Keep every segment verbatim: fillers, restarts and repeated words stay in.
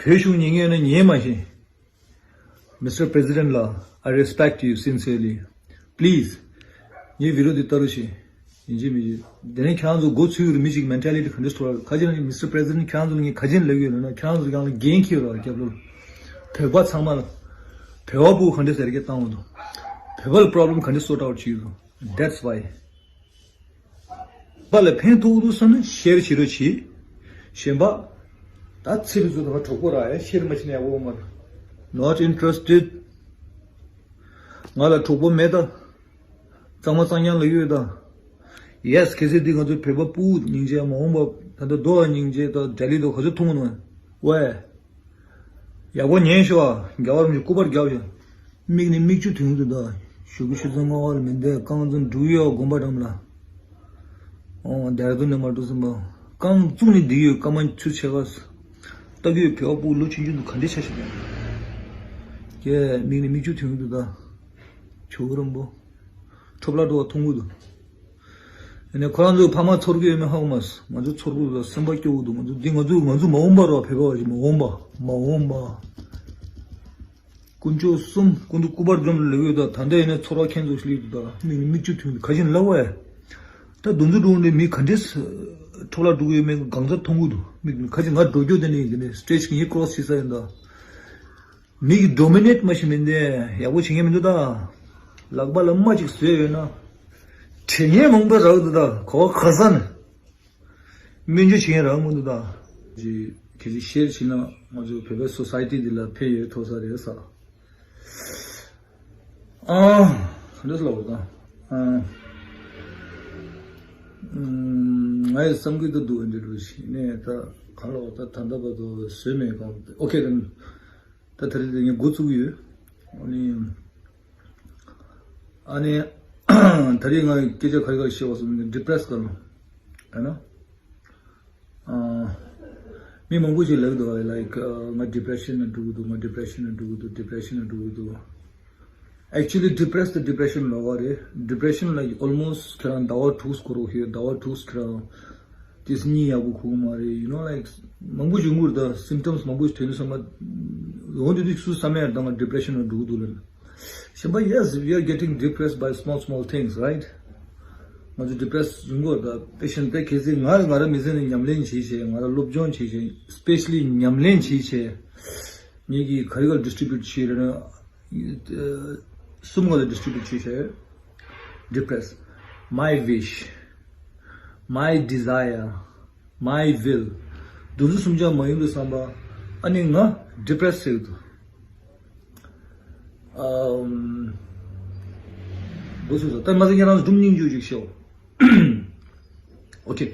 བོད་གཞུང་ཉན་མཁན་ཡོད་ན་ཉན་མ་ཤེས། Mister President ལགས། I respect you sincerely. Please. ངའི་བི་ཌི་ཡོ་འདི་ལྟ་རོགས་བྱེད། ཡིན་གཅིག་མིན་གཅིག་དེ་ནས་ཁྱེད་རང་ཚོ་མགོ་ཚོས་ཡོད་རེད། མི་གཅིག་མེན་ཊ་ལི་ཊི་ག་འདྲ་སོ་ར། ཁ་ཅིག་ན་Mister President ཁྱེད་རང་ཚོ་ལ་ངས་ག་ཅིག་ལབ་ཡོད་ལབ་ན། ཁྱེད་རང་ཚོ་རང་ལ་འགན་འཁྱེར་རོགས། རྒྱབ་ལོགས་བོད་པ་ཚང་མ་ལ། བོད་པ་སྤུ་གུ་ག་འདྲ་ཟེར་གྱི་བཏང་བ་དང་། བོད་པ་ལ་པོ་རོབ་ལེམ་ག་འདྲ་སོར་ཊི་ཨའུཊ་བྱེད་ཀྱི་འདུག That's why. བ་ལ་ཕན་ཐོགས་འདུག་བསམ་ན་ཤེར་བྱེད་རོགས་གྱིས། གཞན་པ། ད་ཚེ་རིང་ཚོ་དང་གྲོགས་པོ་ར་ཡ་ཤེར་མ་བྱེད་ན་ཡག་པོ་མ་རེད། Not interested. ང་ལ་གྲོགས་པོ་མེད་ད། གཙང་མ་གཙང་རྐྱང་ལ་ཡོད་ད། Yes གལ་སྲིད་འདི་ང་ཚོའི་བོད་པ་སྤུ་གུ་སྙིང་རྗེ་མ་འོངས་པ་ད་ལྟ་རྡོ་བ་སྙིང་རྗེ་ད་ལྡི་ལི་དུ་ག་ཚོད་མཐོང་ནོ། ཝེ། ཡག་པོ་ཉན་ཤོག་ཨ། རྒྱལ་བ་རིན་པོ་ཆེ་སྐུ་པར་རྒྱབ་ཤོག་མིག་ནས་མིག་ཆུ་ཐོན་འདུག་ད། ཞུ་གི་ཆུ་ཚོད་ལྔ་པ་ལ་མི་འདས་རྐང་འཛིན་འབྲུག་ཡོད་དགོན་པ་འགྲམ་ལ། ཨོ་ལྡེ་ར་ལྡུན་ནས་མར་འགྲོ་ཟིན་པ། རྐང་བཙུགས་ནས་བསྡད་ཡོད་སྐར་མ་ཆུ་ཕྱེད་ཀ། ལྟ་གི་བོད་པ་སྤུ་གུ་ལོ་ཆུང་ཆུང་འདུག་ག་འདྲའི་ཆ་ཞིག་རེད། ཀྱེ་མིག་ནས་མིག་ཆུ་ཐོན་འདུག་ད། ཇོ་བོ་རིན་པོ། ཁྲོ་ལ་འགྲོ་བ་མཐོང་གི་འདུག་ཨ་ནི་ཁོ་རང་ཚོའི་ཕ་མ་ཚོར་གི་ཡོད་མེད་ཧ་གོ་མ་སོང་། ང་ཚོ་ཚོར་གི་འདུག་སེམས་པ་སྐྱོ་གི་འདུག་ང་ཚོ་འདི་ང་ཚོ་ང་ཚོ་མ་འོངས་པ་རོ། བོད་པ་བ་ཞིག་མ་འོངས་པ་མ་འོངས་པ། དཀོན་མཆོག་གསུམ་སྐུ་མདུན་སྐུ་པར་འཛོམས་ལ་ལེགས་ཡོད་ད། ད་ལྟ་ཡིན་ན་ཚོར་བ་ཁྱེད་ཚོ་ཞིག་སླེབས་འདུག་ད་མིག་ནས་མིག་ཆུ་ཐོན་འདུག་ག་ཞིག་ལབ་བས། ད་འདུ་འཛི་འགྲོ་འདི་མི་ག་འདྲས་ཁྲོ་ལ་འགྲོ་གི་ཡོད་མེད་གང་ཚ་མཐོང་གི་འདུག་མིག་ནས་ག་ཞིག་ང་འགྲོ་རྒྱུ་དེ་ནས་ཡིན་གི་ནས་སི་ཊེ་ཇི་གི་ངའི་ཀོ་རོ་སི་བྱེད་ས་ཡིན་ད། མི་གི་ཌོ་མི་ནེ་ཊི་མ་ཤེས་མིན་ཏེ་ཡག་པོ་བྱེད་མཁན་མི་འདུག་ད། ལག་པ་ལ་རྨ་ཅིག་བཟོས་ཡོད་ན། དྲན་མཁན་མང་པོ་རག་འདུག་ད་གོ་བ་ཁ་སང་ནས། སྨན་བཅོས་བྱེད་མཁན་རག་མི་འདུག་ད། ཅི་གལ་སྲིད་ཤེར་བྱས་ན་ང་ཚོ་བོད་པའི་སོ་སའི་ཊི་འདི་ལ་ཕན་ཡོད་ཐོག་ས་རེད་ས། ཨ། ག་འདྲ་ལབ་དགོས་ད། ཨ། ང་ཡི་བསམ་གི་ད་འདུག་འདི་འདྲ་ཞིག་ནས་ད་ག་ལ་ད་ད་ལྟ་བར་དུ་བཟོས་མེད་གང་ཨོ་ཁེ་ད། ད་ད་རེས་དེ་ངས་འགོ་བཙུགས་ཡོད། ཨ་ནི། ཨ་ནི། ད་རེས་ང་སྐད་ཆ་ག་རེ་ག་རེ་བཤད་པ་སོང་ནས་ཌི་པི་རེ་སི་ག་ལ། ཨ་ན། ཨ། མི་མང་པོ་ཞིག་ལབ་འདུག་ལའིཀ་ང་ཌི་པི་རེ་ཤན་ནང་འགྲོ་གི་འདུག་ང་ཌི་པི་རེ་ཤན་ནང་འགྲོ་གི་འདུག་ཌི་པི་རེ་ཤན་ནང་འགྲོ་གི་འདུག Actually depressed ཌི་པི་རེ་ཤན་ལབ་པ་རེད། ཌི་པི་རེ་ཤན་ལ་almost ཁྱེད་རང་ཟླ་བ་དྲུག་འགོར་རོགས་ཞེས་ཟླ་བ་དྲུག་ཁྱེད་རང་དེ་སྙིང་ཡག་པོ་ཁུག་མ་རེད། you know like མང་པོ་ཞིག་ཡོང་གི་རེད་ད། སིམ་ཊམ་སི་མང་པོ་ཞིག་ཐོན་དུས་ཙམ་པ་འོང་དུས་དུས་སུ་བསམ་ཡར་དང་ང་ཌི་པི་རེ་ཤན་ལ་འགྲོ་གི་འདུག་ལབ་ན། གཞན་པ་yes we are getting depressed by small small things, right? ང་ཚོ་ཌི་པི་རེ་སི་ཡོང་གི་རེད་ད། པེ་ཤན་ཊི་གལ་སྲིད་ང་ང་རང་མི་ཚེ་ནས་ཉམས་ལེན་བྱེད་བྱེད་ང་རང་སློབ་སྦྱོང་བྱེད་བྱེད་especially ཉམས་ལེན་བྱེད་བྱེད་ངེད་ཀྱིས་ག་རེ་ག་ཌི་སི་ཊི་བྷིའུ་ཊི་བྱེད་རེད་ན། གསུམ་ག་ལ་ཌི་སི་ཊི་བྷིའུ་ཊི་བྱེད་བྱེད། Depress, my wish, my desire, my will. འདུ་འཛི་གསུམ་ཆ་མ་ཡིན་དུ་བསམ་པ། ཨ་ནི་ང་ཌི་པི་རེ་སི་ཟེར་གི་འདུག་ཨམ། འདུ་འཛི་ད་མ་ཟེར་ཁྱེད་རང་ཚོ་སྒྲུང་སྙིང་རྗེ་ཅིག་ཤོད། ཨོ་ཁེ།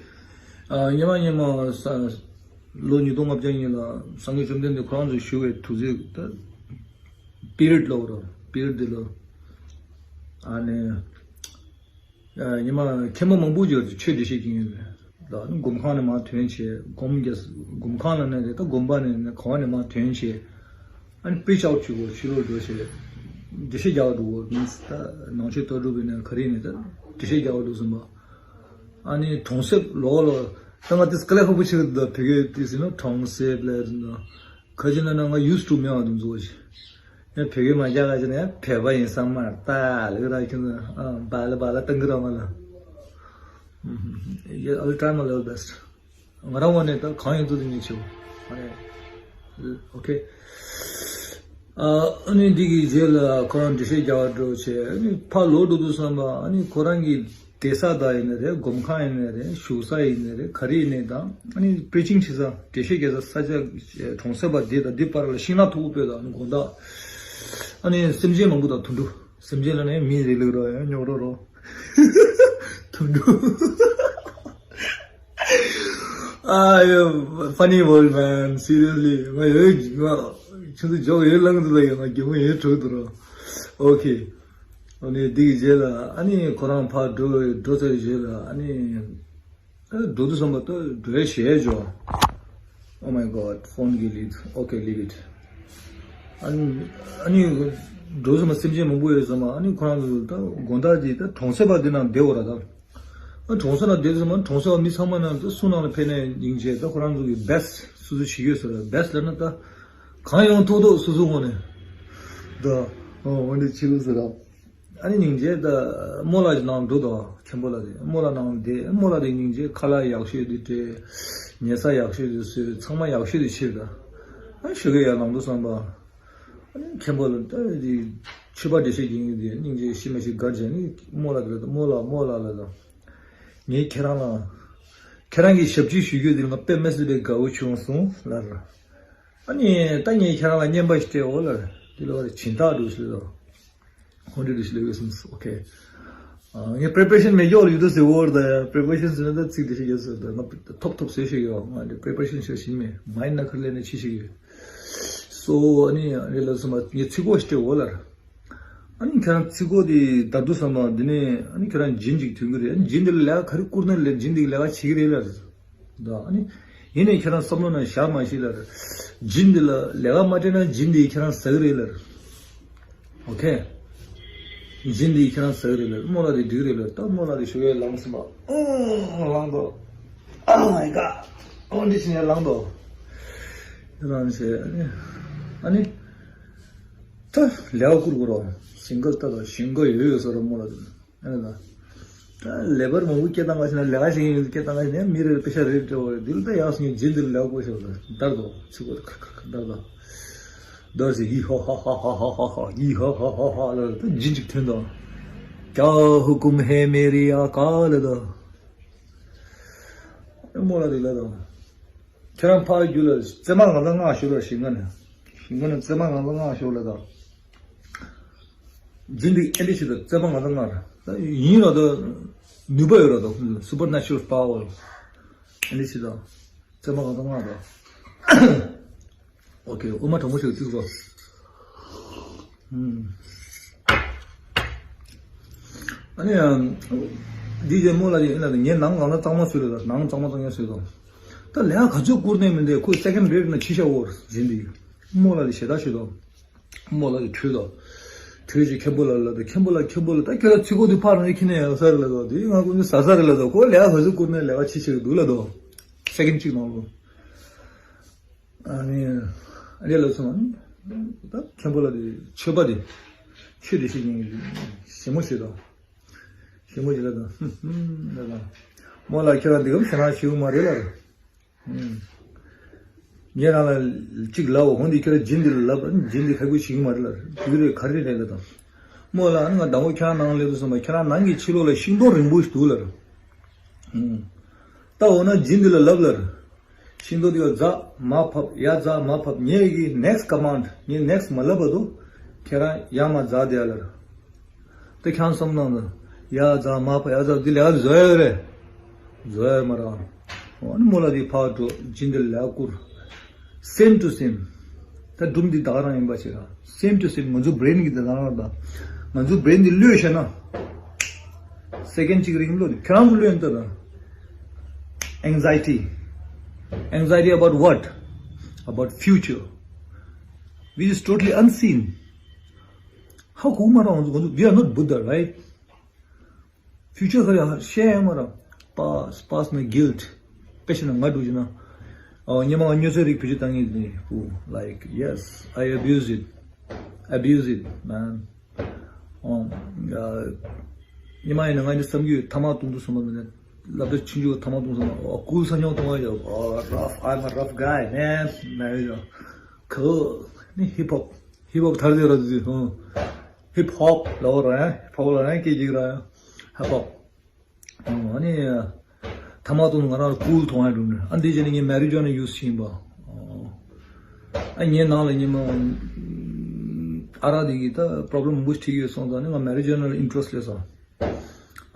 ཨ་སྔོན་མ་སྔོན་མ་ས་ལོ་ཉིས་སྟོང་ལྔ་བརྒྱ་ཉིན་ལ་སངས་རྒྱས་བཅོམ་ལྡན་འདས་ཁོ་རང་ཚོས་ཞུ་བའི་ཐུགས་རྗེ་ད། པི་རི་ཡོཌ་ལབ་ར། པི་རི་ཡོཌ་འདི་ལ། ཨ་ནི། ཉི་མ་མཁན་པོ་མང་པོ་ཅིག་ཆོས་འགྲེལ་བཤད་ཀྱི་ཡོད་རེད། ད་ནི་སྒོམ་ཁང་ནས་མར་ཐོན་བྱས་སྒོམ་རྒྱག་སྒོམ་ཁང་ལ་ནས་རེད་ད་དགོན་པ་ནས་ནས་ག་བ་ནས་མར་ཐོན་བྱས། ཨ་ནི་པི་ཆའོ་ཆུ་བོ་ཕྱི་ལོགས་འགྲོ་བྱས། འགྲེལ་བཤད་རྒྱག་འགྲོ་བོ་མིན་ད་ནང་ཆོས་ལྟ་གྲུབ་པའི་ནས་ག་རེ་ནས་ད་འགྲེལ་བཤད་རྒྱག་འགྲོ་ཟིན་པ། ཨ་ནི་གྲོང་གསེབ་ལོག་ལོག་ད་ང་དེ་སྐད་ལ་ཁག་པོ་ཆེ་གི་ད་བོད་སྐད་དེ་ཟིན་ན་གྲོང་གསེབ་ལ་ཟིན་ན་ག་ཅི་ན་ན་ང་ཡུས་ཊུ་མེད་པ་དུ་འཛོ་ཞིག་ཡང་བོད་སྐད་མ་རྒྱག་ག་ཅི་ན་ཡང་བོད་པ་ཡིན་ས་མ་རེད་ད་ལེགས་ར་ཁྱོད་ཚོ་ཨ་བ་ལ་བ་ལ་ཏང་གི་ར་མ་ལ། Yeah, I'll try my level best. ང་རང་ངོས་ནས་ད་གང་ཡིན་ཐུབ་དེ་ཉེས་ཆེ་བ། ཨོ་ཁེ། ཨ་ནི་འདི་གི་རྗེས་ལ་ཁོ་རང་འགྲེལ་བཤད་རྒྱག་པར་འགྲོ་བྱས་ཨ་ནི་ཕར་ལོག་འགྲོ་དུས་ཙམ་པ་ཨ་ནི་ཁོ་རང་གི་བསྡད་ས་དག་ཡིན་ནའི་རེད། སྒོམ་ཁང་ཡིན་ནའི་རེད། བཞུགས་ས་ཡིན་ནའི་རེད། ག་རེ་ཡིན་ནའི་དང་ཨ་ནི་པི་རི་ཆིང་བྱེད་ས་འགྲེལ་བཤད་རྒྱག་ས་ས་ཆ་གྲོང་གསེབ་པ་འདི་དང་འདི་བར་ལ་ཤིང་ནགས་མཐུག་པོ་སྤོས་དང་ཨ་ནི་དགོང་དག་ཨ་ནི་སེམས་ཅན་མང་པོ་དང་དུད་འགྲོ་སེམས་ཅན་ལ་ནི་མི་རེ་ལུག་རོ་ཡང་རྙོག་རོ་རོ། དུད་འགྲོ། ཨ་ཡོ། Funny world man, seriously. ང་ཡོད་ང་ཁྱོད་ཚོ་འཇོག་ཡོད་ལངས་འདུག་ལ་ཡོད་ང་རྒྱུ་མ་ཡོད་གྲོགས་འདུག་རོ། ཨོ་ཁེ། ཨ་ནི་འདི་གི་རྗེས་ལ་ཨ་ནི་ཁོ་རང་ཕར་འགྲོ་འགྲོ་ཚར་རྗེས་ལ་ཨ་ནི་ཨ་འགྲོ་དུས་ཙམ་པ་ད་འགྲོ་ཡ་ཞེད་འཇོག Oh my god, phone གི་ལིད། Okay, leave it. ཨ་ནི་ཨ་ནི་འགྲོ་ཙམ་པ་སེམས་ཅན་མང་པོ་ཡོད་ཙམ་པ་ཨ་ནི་ཁོ་རང་ཚོ་ད་དགོང་དག་དེ་ད་གྲོང་གསེབ་པ་འདི་ནང་བསྡད་འོ་ར་ད། ཨ་གྲོང་གསེབ་ནང་བསྡད་ཙམ་པ་གྲོང་གསེབ་པ་མི་ཚང་མ་ནང་ད་སུ་ནང་ལ་ཕེབས་ནས་ཡིན་བྱས་ད་ཁོ་རང་ཚོ་གི་བེ་སི་སུ་སུ་བྱེད་ཡོད་ཟེར་བ་བེ་སི་ལབ་ན་ད་ གང་ཡོང་ཐོག་ཐོག་སོ་སོ་ངོ་ནས། ད་འོ་འདི་ཕྱི་ལོགས་སུ་ར། ཨ་ནི་སྙིང་རྗེ་ད་རྨོ་ལགས་ཀྱི་ནང་འགྲོ་དང་མཁན་པོ་ལགས་དེ་རྨོ་ལགས་ནང་བསྡད། རྨོ་ལགས་དེ་སྙིང་རྗེ་ཁ་ལག་ཡག་ཤོས་དེ་སྤྲད། ཉལ་ས་ཡག་ཤོས་དེ་བཟོས། ཚང་མ་ཡག་ཤོས་དེ་བྱས་ད། ཨ་ཞོགས་ཀས་ཡར་ལངས་དུས་ཙམ་པ། ཨ་ནི་མཁན་པོ་ལགས་ད་དེ་ཆོས་པ་འགྲེལ་བཤད་རྒྱག་མཁན་དེ་སྙིང་རྗེ་ཤི་མ་ཤི་དགའ་བྱས་ནི་རྨོ་ལགས་དེ་ལ་ད་རྨོ་ལགས་རྨོ་ལགས་ལགས་ད། ངས་ཁྱེད་རང་ལ། ཁྱེད་རང་གི་ཞབས་ཕྱི་ཞུ་རྒྱུ་དེ་ལ་ང་དཔེ་མི་སྲིད་པའི་དགའ་བོ་བྱུང་སོང་ལགས། ཨ་ནི་ད་ངས་ཁྱེད་རང་ལ་རྔན་པ་ཞིག་སྤྲད་འོ་ལགས། དེ་ལ་སྦྱིན་བདག་འདྲ་ཞིག་ལ། ཧོན་འདྲ་ཞིག་ལ་ཡོད་སོང་། ཨོ་ཁེ། ཨ་ངས་པི་རི་པ་རེ་ཤན་མེད་ཀྱོག་ལ་ཡོད་དུ་ཟེར་འོ་ད་ཡ། པི་རི་པ་རེ་ཤན་ཟེར་ན་ད་ཚིག་འདི་ཞིག་ཡོད་ཟེར་ད། ང་ཐོབ་ཐོབ་ཟེར་ཞིག་ཡོད། ང་འདི་པི་རི་པ་རེ་ཤན་ཞིག་ཞིག་མེད། མའིན་ཌི་ནང་ཁར་ལེན་ནས་ཕྱི་ཞིག་ཡོད། སོ་ཨ་ནི་ཨ་ནི་ལ་སོང་མ་ངས་ཚིག་གོ་ཞིག་སྤྲད་འོ་ལགས། ཨ་ནི་ཁྱེད་རང་ཚིག་གོ་དེ་ད་དུང་བསམ་པ་འདི་ནས་ཨ་ནི་ཁྱེད་རང་སྦྱིན་ཅིག་ཐོན་གི་རེད། ཨ་ནི་སྦྱིན་འདི་ལ་ལས་ཀ་ག་རེ་བསྐུར་ན་ལས་སྦྱིན་འདི་ལས་ཀ་བྱེད་ཀྱི་རེད་ལགས། ད་ཨ་ནི་ཡིན་ནའི་ཁྱེད་རང་བསམ་བློ་ནང་བཞག་མ་ཤེས་ལགས། སྦྱིན་འདི་ལ་ལས་ཀ་མ་སྤྲད་ན་སྦྱིན་འདི་ཁྱེད་རང་ཟ་གི་རེད་ལགས། ཨོ་ཁེ། སྦྱིན་འདི་ཁྱེད་རང་ཟ་གི་རེད་ལགས། རྨོ་ལགས་དེ་འགྲིག་གི་རེད་ལགས། ད་རྨོ་ལགས་དེ་ཞོགས་ཀས་ལངས་སོང་པ། ཨོ་ལངས་དོ། Oh my God. ཀོན་ཌི་ཤན་ཡར་ལངས་དོ། ལངས་བྱས་ཨ་ནི་ཨ་ནི། ད་ལས་ཀ་བསྐུར་དགོས་རོ། ཞིང་ཁ་ལྟ་དང་ཞིང་ཁ་ཡོད་ཡོད་ཟེར་རོ་རྨོ་ལགས་དེ། ཨ་ནི་ད། ད་ལེ་བར་མང་པོ་སྐད་བཏང་ག་ཞིག་ན་ལས་ཀ་བྱེད་མཁན་སྐད་བཏང་ག་ཞིག་ན་མི་རེར་པེ་ཤ་རེ་སྤྲད་པ་རེད། འདི་ལ་ད་ཡག་སོང་ངས་སྦྱིན་འདི་ལ་ལས་ཀ་བསྐུར་ཤོག་ལགས། འདར་དོ། ཚིག་གོ་ཁ་ཁ་ཁ་འདར་དོ། འདར་ཟེར་ཡི་ཧ་ཧ་ཧ་ཧ་ཧ་ཧ་ཧ་ཡི་ཧ་ཧ་ཧ་ཧ་ལ་ད་སྦྱིན་ཅིག་ཐོན་དོ། क्या हुक्म है मेरी आका ལ་ད། རྨོ་ལགས་དེ་ལ་ད། ཁྱེད་རང་ཕར་རྒྱུགས་ལ་བརྩེ་མ་ང་ལ་མངགས་ཤོག་ལགས། ཞིང་ཁ་ནས། ཞིང་ཁ་ནས་བརྩེ་མ་ང་ལ་མངགས་ཤོག་ལགས་ད། སྦྱིན་འདི་ཨེ་འདྲ་ཞིག་ད་བརྩེ་མ་ང་ལ་མངགས་ར། ད་ཡིན་ར་ད་ནུས་པ་ཡོད་ར་ད། སུ་པར་ནེ་ཅུ་རལ་པ་ཝར་ཨེ་འདྲ་ཞིག་ད་བརྩེ་མ་ང་ལ་མངགས་ད། ཨོ་ཁེ། འོ་མ་གྲང་མོ་ཞིག་བཙུགས་སོ། ཨ་ནི་ཡང་འདི་རྗེས་རྨོ་ལགས་ཀྱིས་ཡིན་ལ་ངས་ནང་ལངས་ན་གཙང་མ་བཟོས་ལ་ད། ནང་གཙང་མ་གཙང་རྐྱང་བཟོས་དང་། ད་ལས་ཀ་ག་ཚོད་བསྐུར་ནས་མི་འདུག་ཁོ་སེ་ཀེན་རེ་ཊི་ན་ཕྱི་ཤ་འོར་ཟིན་འདི། རྨོ་ལགས་ལ་ཞེ་དྲག་ཞུས་དང་། རྨོ་ལགས་ཀྱིས་ཁྲོས་དང་། ཁྲོས་ཀྱིས་མཁན་པོ་ལགས་ལ་ད། མཁན་པོ་ལགས་མཁན་པོ་ལགས་ད་ཁྱོད་ལ་ཚིག་གོ་དུ་ཕར་རང་ཁྱི་ནས་ཡག་ས་རེད་ལ་ད། དེ་ང་ཀུན་ནས་ཟ་ས་རེད་ལ་ད། ཁོ་ལས་ཀ་ག་ཚོད་བསྐུར་ནས་ལས་ཀ་ཕྱི་ཤ་གི་འདུག་ལ་ད། སེ་ཀེན་གཅིག་ནང་ལོ། ཨ་ནི། ཨ་ནི་ལ་སོང་ནི། ད་མཁན་པོ་ལགས་དེ་ཆོས་པ་དེ། ཆོས་དེ་ཤེས་ཀྱི་ཞེ་མོ་ཞིག་དང་། ཞེ་མོ་ཞིག་ལ་དང་། ཧུམ་ཧུམ་ལ་དང་། རྨོ་ལགས་ཁྱེད་རང་འདི་གམ་ཞེ་དྲག་ཞེ་པོ་མ་རེད་ལ། ཧུམ། ངས་རང་ལ་གཅིག་ལབ་འོ་འདི་ཁྱེད་རང་སྦྱིན་འདི་ལ་ལབ། སྦྱིན་འདི་ཁ་ཁུ་ཞིག་མ་རེད་ལ། དེ་རེད་ག་རེ་རེད་ལ་དང་། རྨོ་ལགས་ཨ་ནི་ང་དང་པོ་ཁྱེད་རང་ནང་སླེབས་དུས་ཙམ་པ་ཁྱེད་རང་ནང་གི་ཕྱི་ལོགས་ལ་ཤིང་སྡོང་རིང་པོ་ཞིག་འདུག་ལ། ཧུམ། ད་འོ་ན་སྦྱིན་འདི་ལ་ལབ་ལ། ཤིང་སྡོང་དེ་ལ་རྫ་མར་ཕབ། ཡ་རྫ་མར་ཕབ། ངེད་ཀྱི་ནེག་སི་ཊི་ཀ་མན་ཌི། ངས་ནེག་སི་ཊི་མ་ལབ་བར་དུ་ཁྱེད་རང་ཡ་མར་རྫ་དེ་ཡ་ལ། ད་ཁྱེད་རང་བསམ་བློ་ནང་ཡ་རྫ་མར་ཕབ། ཡ་རྫ་འདི་ལས་ཀ་བཟོ་ཡ་ཡོད་རེད། བཟོ་ཡ་ཡོད་མ་རེད། འོ་ན་རྨོ་ལགས་དེ་ཕར་འགྲོ། སྦྱིན་འདི་ལ་ལས་ཀ་བསྐུར། སེམ་ཊུ་སེམ། ད་སྒྲུང་འདི་ད་ག་རང་ཡིན་པ་ཞིག་ར། སེམ་ཊུ་སེམ། ང་ཚོ་བྷི་རེན་གྱི་ད་ག་རང་ར། ད་ང་ཚོ་བྷི་རེན་འདི་གློད་བྱས་ན། སེ་ཀེན་གཅིག་རིང་ལོ་ཁྱེད་རང་ཚོ་ལོས་ཡིན་ད་ར། Anxiety. Anxiety about what? About future. Which is totally unseen. ཧ་གོ་མ་རང་ང་ཚོ། We are not Buddha, right? ཕིའུ་ཅར་ག་རེ་ཤེས་ཡ་མ་ར། Past, past ན་གིལ་ཊི། དཔེ་བྱས་ན་ང་འདྲ་བྱས་ན། ཨོ་ཉི་མ་ང་སྨྱོ་རྫས་རིགས་བེད་སྤྱོད་བཏང་མཁན་དེ། Who, like, yes, I abuse it. Abuse it, man. ཨོ། ཉི་མ་ཡིན་ན་ང་འདི་བསམ་གྱི་ཡོད། ཐ་མག་གཏོང་དུས་སོང་པ་མིན་ན། སློབ་གྲྭ་ཆུང་ཆུང་ཐ་མག་གཏོང་སོང་པ། ཨོ་ཀུལ་ས་ཉོ་གཏོང་བ་ཡོད། ཨོ་rough, I'm a rough guy, man. ན་ཡོད་ཡོད། ཁོ་ནི་ཧིབ་ཧོབ། ཧིབ་ཧོབ་ཐར་ཟེར་ར་ཟེར། ཧིབ་ཧོབ་ལབ་ར་ཡང་ཧིབ་ཧོབ་ལབ་ཡང་སྐད་ཅིག་ར་ཡང་ཧིབ་ཧོབ། ཨ་ནི། ཐ་མག་གཏོང་ང་རང་ཀུལ་མཐོང་ཡ་འགྲོ་ནས། ཨ་འདི་བྱས་ནས་ངས་མེ་རི་ཇུ་ཨ་ན་ཡུ་སི་བྱེད་ཡིན་པ། ཨ་ངའི་ནང་ལ་ཉི་མ། ཨ་རག་འདི་གིས་ད་པྲོབ་ལེམ་མང་པོ་ཞིག་འཁྲིད་ཀྱི་ཡོད་སོང་ཙང་ནི་ང་མེ་རི་ཇུ་ཨ་ན་ལ་ཨིན་ཊ་རེ་སི་ཊི་སླེབས་སོང་།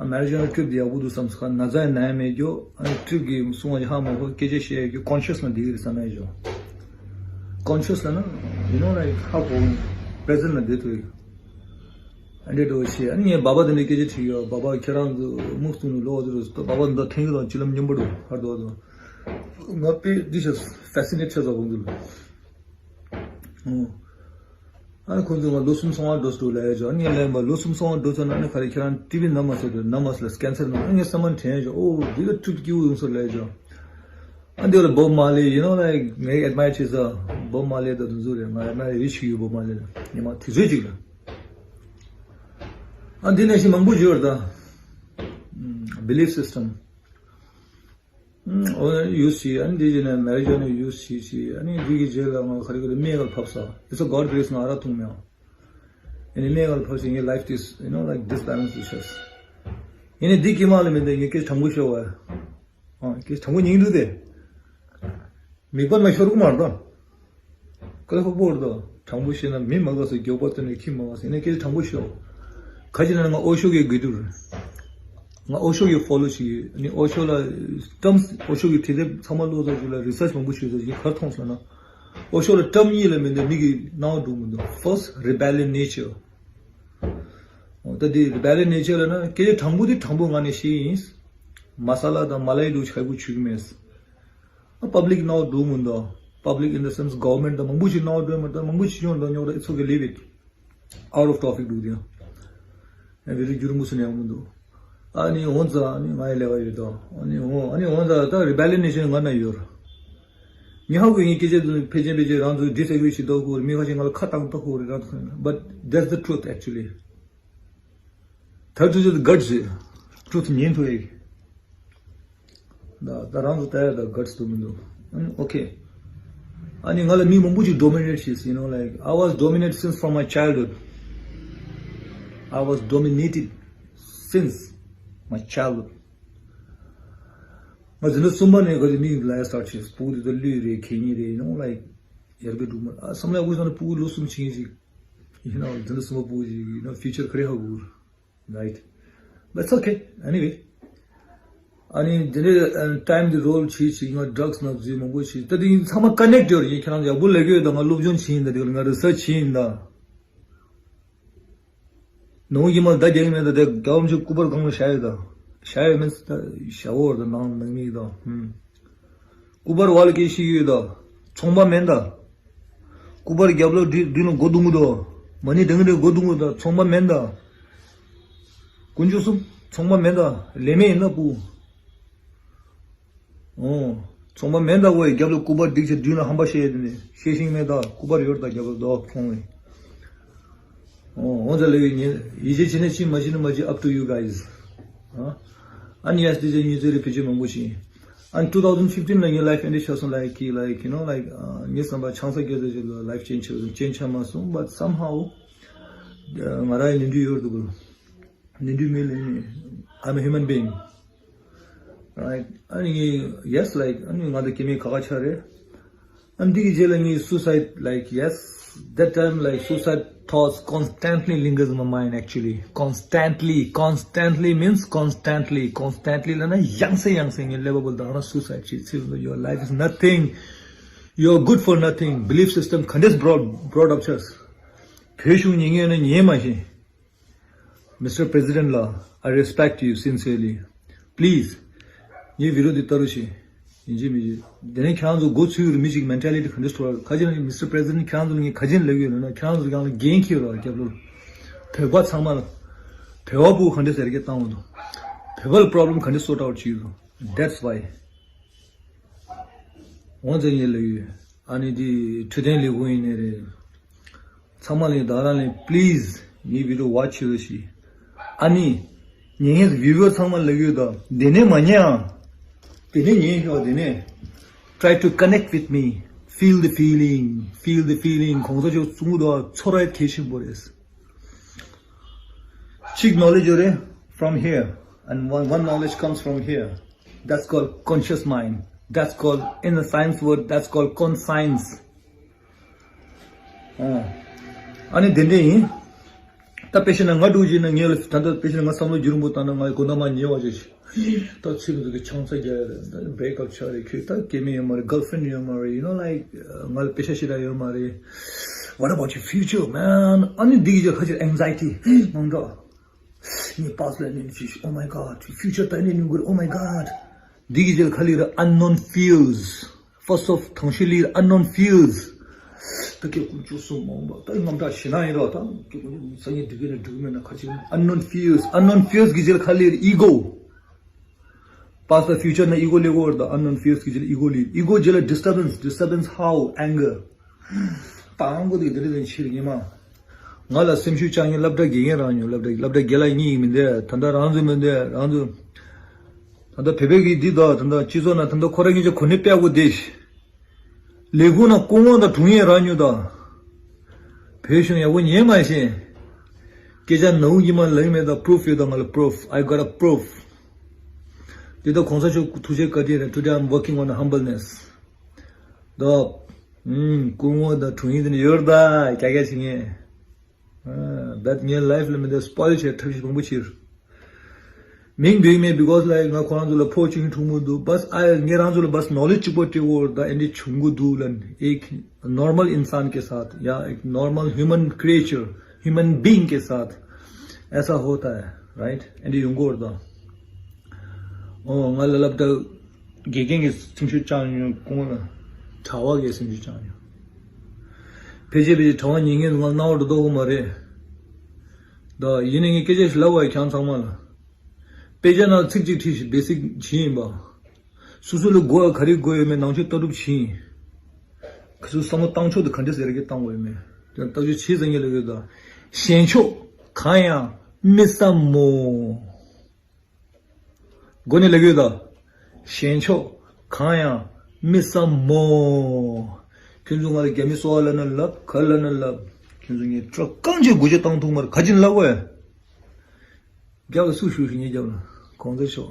ཨ་མེ་རི་ཇུ་ཨ་ན་ཊི་རིབ་འདི་ཡག་པོ་འདུག་བསམ་སོང་། ཁ་ན་ཚ་ཡང་ན་ཡ་མེད་རྒྱུ། ཨ་ནི་ཊི་རིབ་ཀྱི་སོང་བ་ཞིག་ཧ་མ་གོ། སྐད་ཆ་བཤད་ཡ་རྒྱུ་ཀོན་ཤི་ཡ་སི་ལ་འདི་གི་རེད་བསམ་ཡ་རྒྱུ། ཀོན་ཤི་ཡ་སི་ལབ་ན་you know, like, ཧ་གོ། པི་རེ་ཟེན་ཊི་ལ་བསྡད་ཐུབ་ཡ། ཨ་འདྲས་འགྲོ་བ་ཞེས། ཨ་ནི་ངས་སྦག་སྦག་དེ་འདྲའི་སྐད་ཆ་དྲིས་ཡོད། སྦག་སྦག་ཁྱེད་རང་ཚོ་མུག་སྟོང་ནས་ལོག་དེ་རུ་སྦག་སྦག་འདི་ཐེངས་དང་བཅུ་ལམ་མཉམ་པོ་འགྲོ་ཧར་འགྲོ་བ་དང་། ང་དཔེ་འདི་ཤ་ཕེ་སི་ནེ་ཊི་ཆགས་སོང་ཁོང་ཚོ་ལ། ཨོ། ཨ་ནི་ཁོང་ཚོ་ང་ལོ་གསུམ་སོང་བ་འགྲོ་སུ་འགྲོ་ལབ་ཡ་ཅོ། ཨ་ནི་ངས་ལན་པ་ལོ་གསུམ་སོང་བ་འགྲོ་ཚར་ན་ཨ་ནི་ག་རེ་ཁྱེད་རང་ཊི་བི་ན་མ་ཟེར་དུས་ན་མ་ཟེར་ལ་ཀེན་སར་ན། ཨ་ནི་ངས་བསམ་མ་དྲན་ཡ་ཅོ། ཨོ་འདི་ལ་ཊི་རིབ་སྐྱིད་པོ་ཡོང་ས་ལབ་ཡ་ཅོ། ཨ་འདི་ལ་བོབ་མར་ལི། You know, like, ངའི་ཨེཌ་མ་ཡར་བྱེད་ས། བོབ་མར་ལེ་དང་དེ་ཚོ་རེད། ང་ཡང་ན་རེ་ཞིག་ཡོད། བོབ་མར་ལེ་ལ་ཉི་མ་དུས་ཚོད་ཅིག་ལ། ཨ་འདི་ནས་ཤི་མང་པོ་ཡོད་རེད་ད། Belief system. ཨོ་ཡུ་སི་ཨ་ནི་འདི་རྗེས་ནས་མེ་རི་ཇོ་ནས་ཡུ་སི་ཅི་ཨ་ནི་འདི་གི་རྗེས་ལ་ང་ག་རེ་ག་རེ་སྨན་ཁང་ལ་ཕབ་ས། It's a God grace. ང་ཨ་རག་འཐུང་མེད། ཨ་ནི་སྨན་ཁང་ལ་ཕབ་ས་ངའི་life is, you know, like, disbalance ལ་ཤར། ཨ་ནི་འདི་ཀྱི་མ་ལ་མི་འདི་ངའི་སྐད་དྲང་པོ་ཤོད་བ། ཨ་སྐད་དྲང་པོ་སྙིང་འདུག་སྟེ། མིག་པ་མ་ཤོར་གི་མ་རེད་ད། ཀ་ལ་ཧོ་པོ་རེད་ད། དྲང་པོ་བཤད་ན་མི་མ་དགའ་ས། མགྱོགས་པ་བཏོན་ནས་ཁྱི་མ་དགའ་ས། ཨ་ནི་སྐད་དྲང་པོ་ཤོད། ག་ཅི་ན་ང་ཨོ་ཤོ་གི་དགེ་ཕྲུག་རེད། ང་ཨོ་ཤོ་གི་ཕོ་ལོ་བྱེད་ཀྱི་ཡོད། ཨ་ནི་ཨོ་ཤོ་ལ་terms ཨོ་ཤོ་གི་དེབ་ཚང་མ་ཀློག་ཚར་རྗེས་ལ་research མང་པོ་བྱས་ཚར་རྗེས་ག་རེ་མཐོང་སོང་ན། ཨོ་ཤོ་ལ་term གཉིས་ལ་མི་འདུག་མི་གི་སྣང་བ་འགྲོ་མི་འདུག First, rebellion nature. ད་འདི་rebellion nature ལ་ན་སྐད་ཆ་དྲང་པོ་འདི་དྲང་པོ་ངང་ནས་བཤད་ཡིན། མ་ས་ལ་དང་མ་ལ་ཡི་ལུགས་ཆག་པོ་བྱུག་གི་མེད། ཨ་public སྣང་བ་འགྲོ་མི་འདུག Public in the sense government དང་མང་པོ་ཞིག་སྣང་བ་འགྲོ་མི་འདུག་མང་པོ་ཞིག་ཡོང་འདུག་ཉོག་ད། It's okay, leave it. Out of topic འདུག་དེ་ཡང་། ཨ་བི་ལུ་རྒྱུ་རུ་མུ་སུ་ནས་ཡོང་མི་འདུག་ཨ་ནི་འོང་ཙང་ཨ་ནི་ང་ཡི་ལས་ཀ་ཡོད་དོ། ཨ་ནི་འོང་ཨ་ནི་འོང་ཙང་ད་rebellion nature ང་ན་ཡོད། ཉི་ཧ་གོ་ཡིན་སྐད་ཆ་དུ་ཕལ་ཆེར་ཕལ་ཆེར་རང་ཚོ་disagree བྱེད་དོ་ཁོ་རེ། མི་ཁ་ཤས་ང་ལ་ཁ་བཏང་དོ་ཁོ་རེ་རང་ཚོ། But that's the truth actually. ད་ཚོད་ཚོད་guts རེད། Truth ཉན་ཐུབ་ཡ་གི། ད་ད་རང་ཚོ་ད་ཡ་ད་guts འདུག་མི་འདུག་ཨ་ནི་okay. ཨ་ནི་ང་ལ་མི་མང་པོ་ཅིག་dominate བྱས། You know, like, I was dominated since from my childhood. I was dominated since my childhood. ང་འཛིན་གྲྭ་གསུམ་པ་ནས་ག་ཚོད་མི་ལ་start བྱས། ཕྲུ་གུ་དེ་ཚོ་ལུས་རེད། གད་སྙིགས་རེད། You know, like, ཡར་རྒྱས་འགྲོ་མ། ཨ་བསམ་བློ་ཡག་པོ་བཏང་ན་ཕྲུ་གུ་ལོ་གསུམ་ཕྱིན་ཞིག you know, འཛིན་གྲྭ་གསུམ་པ་ཕྲུ་གུ་ཞིག you know, future ག་རེ་ཧ་གོ། Right. But it's okay. Anyway. ཨ་ནི་དེ་འདྲའི་time དེ་roll བྱེད་བྱེད་ང་drugs ནང་འཛུལ་མང་པོ་བྱེད། ད་དེ་ཚང་མ་connect ཡོད་རེད། ཁྱེད་རང་ཡག་པོ་ལབ་ཀྱི་ཡོད་ད། ང་སློབ་སྦྱོང་བྱེད་ཡིན་ད། དེ་ང་research བྱེད་ཡིན་ད། ནོར་གྱི་མ་ད་རྒྱག་གི་མེད་ད། དེ་རྒྱ་བམ་ཆུ་སྐུ་པར་སྒང་ལ་བཞག་ཡོད་ད། བཞག་ཡོད་མིན་ད་བཞག་འོར་ད་ནང་ནང་མིག་ད། ཧུམ། སྐུ་པར་བ་ལ་སྐད་ཤིག་ཡོད་ད། ཚོང་པ་མེད་ད། སྐུ་པར་རྒྱབ་ལོགས་འདི་འདི་ལ་སྒོ་རྡུང་གི་འདུག་མ་ཎི་དེ་འདྲའི་སྒོ་རྡུང་གི་ད། ཚོང་པ་མེད་ད། དཀོན་མཆོག་གསུམ། ཚོང་པ་མེད་ད། ལས་མེད་ཡིན་ན་སྤུ། ཨོ། ཚོང་པ་མེད་ད། འོ་ཡི་རྒྱབ་ལོགས་སྐུ་པར་སྒྲིག་བྱས་མདུན་ལ་ཧམ་པ་བཤད་ཡོད་དེ་ནས་བཤད་ཤིང་མེད་ད། སྐུ་པར་ཡོད་ད་རྒྱབ་ལོགས་དོག་མཐོང་བས། ཨོ་འོ་ཙ་ལེ་བའི་ཉེ་ཡིད་ཆེས་བྱེད་ནས་ཕྱིན་མ་ཕྱིན་ནི་མ་ཕྱིན། Up to you guys. ཨ་ཨ་ནི་ཡ་སྟི་ཅན་ཉི་ཚེ་རེ་ཕི་ཅི་མང་པོ་ཕྱིན། ཨ་ནི་two thousand fifteen ལ་ངའི་life end ཆགས་སོང་། Like, like, you know, like, ངའི་བསམ་པ་ཆང་ས་རྒྱལ་དུ་ཅིག་ལ་life change ཆགས་སོང་། Change ཆགས་མ་སོང་། But somehow ང་རང་ཡི་ནི་འདུས་ཡོད་འདུག་ནི་འདུས་མེད་ལ་ནི། I'm a human being. Right? ཨ་ནི་yes, like, ཨ་ནི་ང་ད་སྐྱེ་མེད་ཁ་ཁ་ཆགས་རེད། ཨ་འདི་གི་རྗེས་ལ་ངས་suicide, like, yes, that time, like, suicide thoughts constantly lingers in my mind actually. Constantly, constantly means constantly, constantly ལབ་ན་ཡང་སེ་ཡང་སེ་ངས་ལེ་བ་བུལ་དང་རང་suicide བྱེད་ཚིག་ལ། Your life is nothing. You're good for nothing. Belief system ག་འདྲས་brought, brought up ཆགས། བོད་གཞུང་ཉན་ངེས་ན་ཉན་མ་ཤེས། Mister President ལགས། I respect you sincerely. Please, ངའི་video འདི་ལྟ་རོགས་བྱེད། ཡིན་གཅིག་མིན་གཅིག་དེ་ནས་ཁྱེད་རང་ཚོ་མགོ་ཚོས་ཡོད་རེད། མི་གཅིག་mentality ག་འདྲ་ཚོར་བ། ཁ་ཅིག་ནི་Mister President ཁྱེད་རང་ཚོ་ལ་ངས་ག་ཅིག་ལབ་ཡོད་ལབ་ན། ཁྱེད་རང་ཚོ་རྒྱང་ལ་འགན་འཁྱེར་རོགས། རྒྱབ་ལོགས་བོད་པ་ཚང་མ་ལ་བོད་པ་ཕྲུ་གུ་ག་འདྲ་ཟེར་སྐད་བཏང་འོང་དང་། བོད་པ་ལ་problem ག་འདྲ་sort out བྱེད་ཡོད་དང་། That's why. འོང་ཙང་ངས་ལབ་ཡོད། ཨ་ནི་འདི་འཕྲོད་བསྟེན་ལས་ཁུངས་ཡིན་ནའི་རེད། ཚང་མ་ལ་ད་རང་ལ་please ངའི་video watch བྱེད་རོགས་ཞེས། ཨ་ནི་ཉན་མཁན་viewer ཚང་མ་ལ་ཡོད་ད། དེ་ནས་མ་ཉན་ཨ། དེ་ནས་ཉན་ཤོག་དེ་ནས། Try to connect with me. Feel the feeling. Feel the feeling. གོང་ས་མཆོག་གསུང་གི་འདུག་ཚོར་བ་གལ་ཆེན་པོ་རེད། གཅིག་knowledge ཡོད་རེད། From here. And one, one knowledge comes from here. That's called conscious mind. That's called, in the science word, that's called conscience. ཨ་ནི་དེ་འདྲ་ཡིན། ད་དཔེ་བཞག་ན་ང་འདྲ་བོ་ཅིག་ན་ངས་ལ་ད་ལྟ་དཔེ་བཞག་ན་ང་བསམ་བློ་བསྒྱུར་འབུ་བཏང་ན་ང་ཡི་དགོན་ཐང་མ་ཉེ་བ་ཅིག་ད་ཚིག་འདི་གི་ཆང་ས་རྒྱག་ཡ་རེད། ད་break up ཆགས་རེད། ཁྱོད་ད་སྐྱེ་དམན་ཡོད་མ་རེད། girlfriend ཡོད་མ་རེད། you know, like, ང་ལ་པེ་ཤ་ཞེ་དྲག་ཡོད་མ་རེད། What about your future, man? ཨ་ནི་འདི་གི་ཁ་ཅིག་anxiety དངངས་སྐྲག་ངའི་past ལ་ནི་ཅི། Oh my God, future ད་ནི་ནི་གུར། Oh my God. འདི་གི་རྗེས་ལ་ག་ལེར་unknown fears. First of དང་ཤོས་ལེར་unknown fears. ད་སྐྱེ་དཀོན་མཆོག་གསུམ་མ་འོངས་པ་ད་རྔམ་སྐྲག་ཞེ་དྲག་ཡིན་རོགས། ད་སྐྱེ་དཀོན་མཆོག་སང་ཉིན་འགྲིག་གི་ན་འགྲིག་མེད་ན་ཁ་ཅིག unknown fears. Unknown fears གི་རྗེས་ལ་ག་ལེར་ego. Past ལ་future ན་ego ལེ་གོ་བར་ད་unknown fears གི་རྗེས་ལ་ego ལེར། Ego རྗེས་ལ་disturbance. Disturbance how? Anger. དང་པོ་དེ་དེ་རིང་ཕྱིར་ཉི་མ། ང་ལ་སེམས་ཤུགས་བཅངས་མཁན་སློབ་གྲྭ་དགེ་རྒན་རང་ཉོ། སློབ་གྲྭ་སློབ་གྲྭ་དགེ་ལགས་གཉིས་མི་འདུག་ད་ལྟ་རང་ཚོ་མི་འདུག་རང་ཚོ། ད་ལྟ་བོད་པའི་གི་འདི་དང་ད་ལྟ་སྤྱི་ཚོགས་ནང་ད་ལྟ་ཁོ་རང་གཉིས་ཀྱི་གོ་གནས་སྤེལ་དགོས་དེ། ལས་ཁུངས་ནང་སྐུ་ངོ་དང་དྲུང་ཡིག་རང་ཉོ་དང་། བོད་གཞུང་ཡག་པོ་ཉན་མ་ཤེས། སྐད་ཆ་ནག་གི་མ་ལབ་མེད་དང་པུ་རུབ་ཡོད་དང་། ང་ལ་པུ་རུབ། I got a proof. དེ་ལྟར་གོང་ས་མཆོག་ཐུགས་རྗེ་བཀའ་དྲིན་རེད། Today I'm working on humbleness. ད། ཨུམ། སྐུ་ངོ་དང་དྲུང་ཡིག་དེ་ནི་ཡོད་རེད་ད། ཀྱ་ཀྱ་བྱེད་མཁན། ཨ། But ངའི་ལའིཕ་ལ་མི་འདུག་སྤོ་ཡིལ་བྱས་ཐབས་ཤེས་མང་པོ་བྱས། མིང་འབོད་མེད། Because like ང་ཁོ་རང་ཚོ་ལ་ཕོ་གཅིག་འཁྲུངས་མི་འདུག But I ངས་རང་ཚོ་ལ་བས་ནོ་ལེཇ་གཅིག་པོ་སྤྲད་འོར་ད་ཨེ་འདྲ་བྱུང་གི་འདུག་ལབ་ནས། एक नॉर्मल इंसान के साथ या एक normal human creature, human being के साथ ऐसा होता है, राइट? ཨེ་འདྲ་ཡོང་གི་འོར་ད། ཨོ། ང་ལ་ལབ་ད། དགེ་རྒན་གྱི་སེམས་ཤུགས་བཅངས་ཡོང་། སྐུ་ངོ་ལ་གྲྭ་པ་གི་སེམས་ཤུགས་བཅངས་ཡོང་། ཕལ་ཆེར་ཕལ་ཆེར་གྲྭ་པ་ཉན་མཁན་ང་སྣང་བ་འགྲོ་མདོག་ཁ་མ་རེད། ད་ཡིན་ནའི་ངས་སྐད་ཆ་ཞིག་ལབ་པ་ཡིན། ཁྱེད་ཚང་མ་ལ། དཔེ་ཆ་ནང་ཚིག་གཅིག་བྲིས་ཤིག་བེ་སིག་བྱིན་ཡིན་པ། སོ་སོ་ལ་དགོས་པ་ག་རེ་དགོས་ཡོད་མེད་ནང་ཆོས་ལྟ་གྲུབ་བྱིན་ཡིན། ཁ་སོ་བསམ་བློ་བཏང་ཕྱོགས་དེ་ག་འདྲ་ཟེར་གི་བཏང་དགོས་ཡོད་མེད་དེ་ལྟ་ཞིབ་བྱས་ཟེར་མཁན་ལ་ཡོད་ད། ཞན་ཆོག་གང་ཡང་མི་བསམ་མོ། མགོ་ནས་ལབ་ཡོད་ད། ཞན་ཆོག་གང་ཡང་མི་བསམ་མོ། ཁྱོད་ཚོ་ང་ལ་རྒྱ་མི་སོ་པ་ལབ་ན་ལབ། ག་ལབ་ན་ལབ། ཁྱོད་ཚོ་ངས་སྐྲག་རྐང་གཅིག་དགུ་ཆ་བཏང་ཐུབ་མ་རེད། ག་ཅིན་ལབ་བས། རྒྱབ་ལ་སུ་བཞུགས་ཤིག་ངའི་རྒྱབ་ལ། གོང་ས་མཆོག་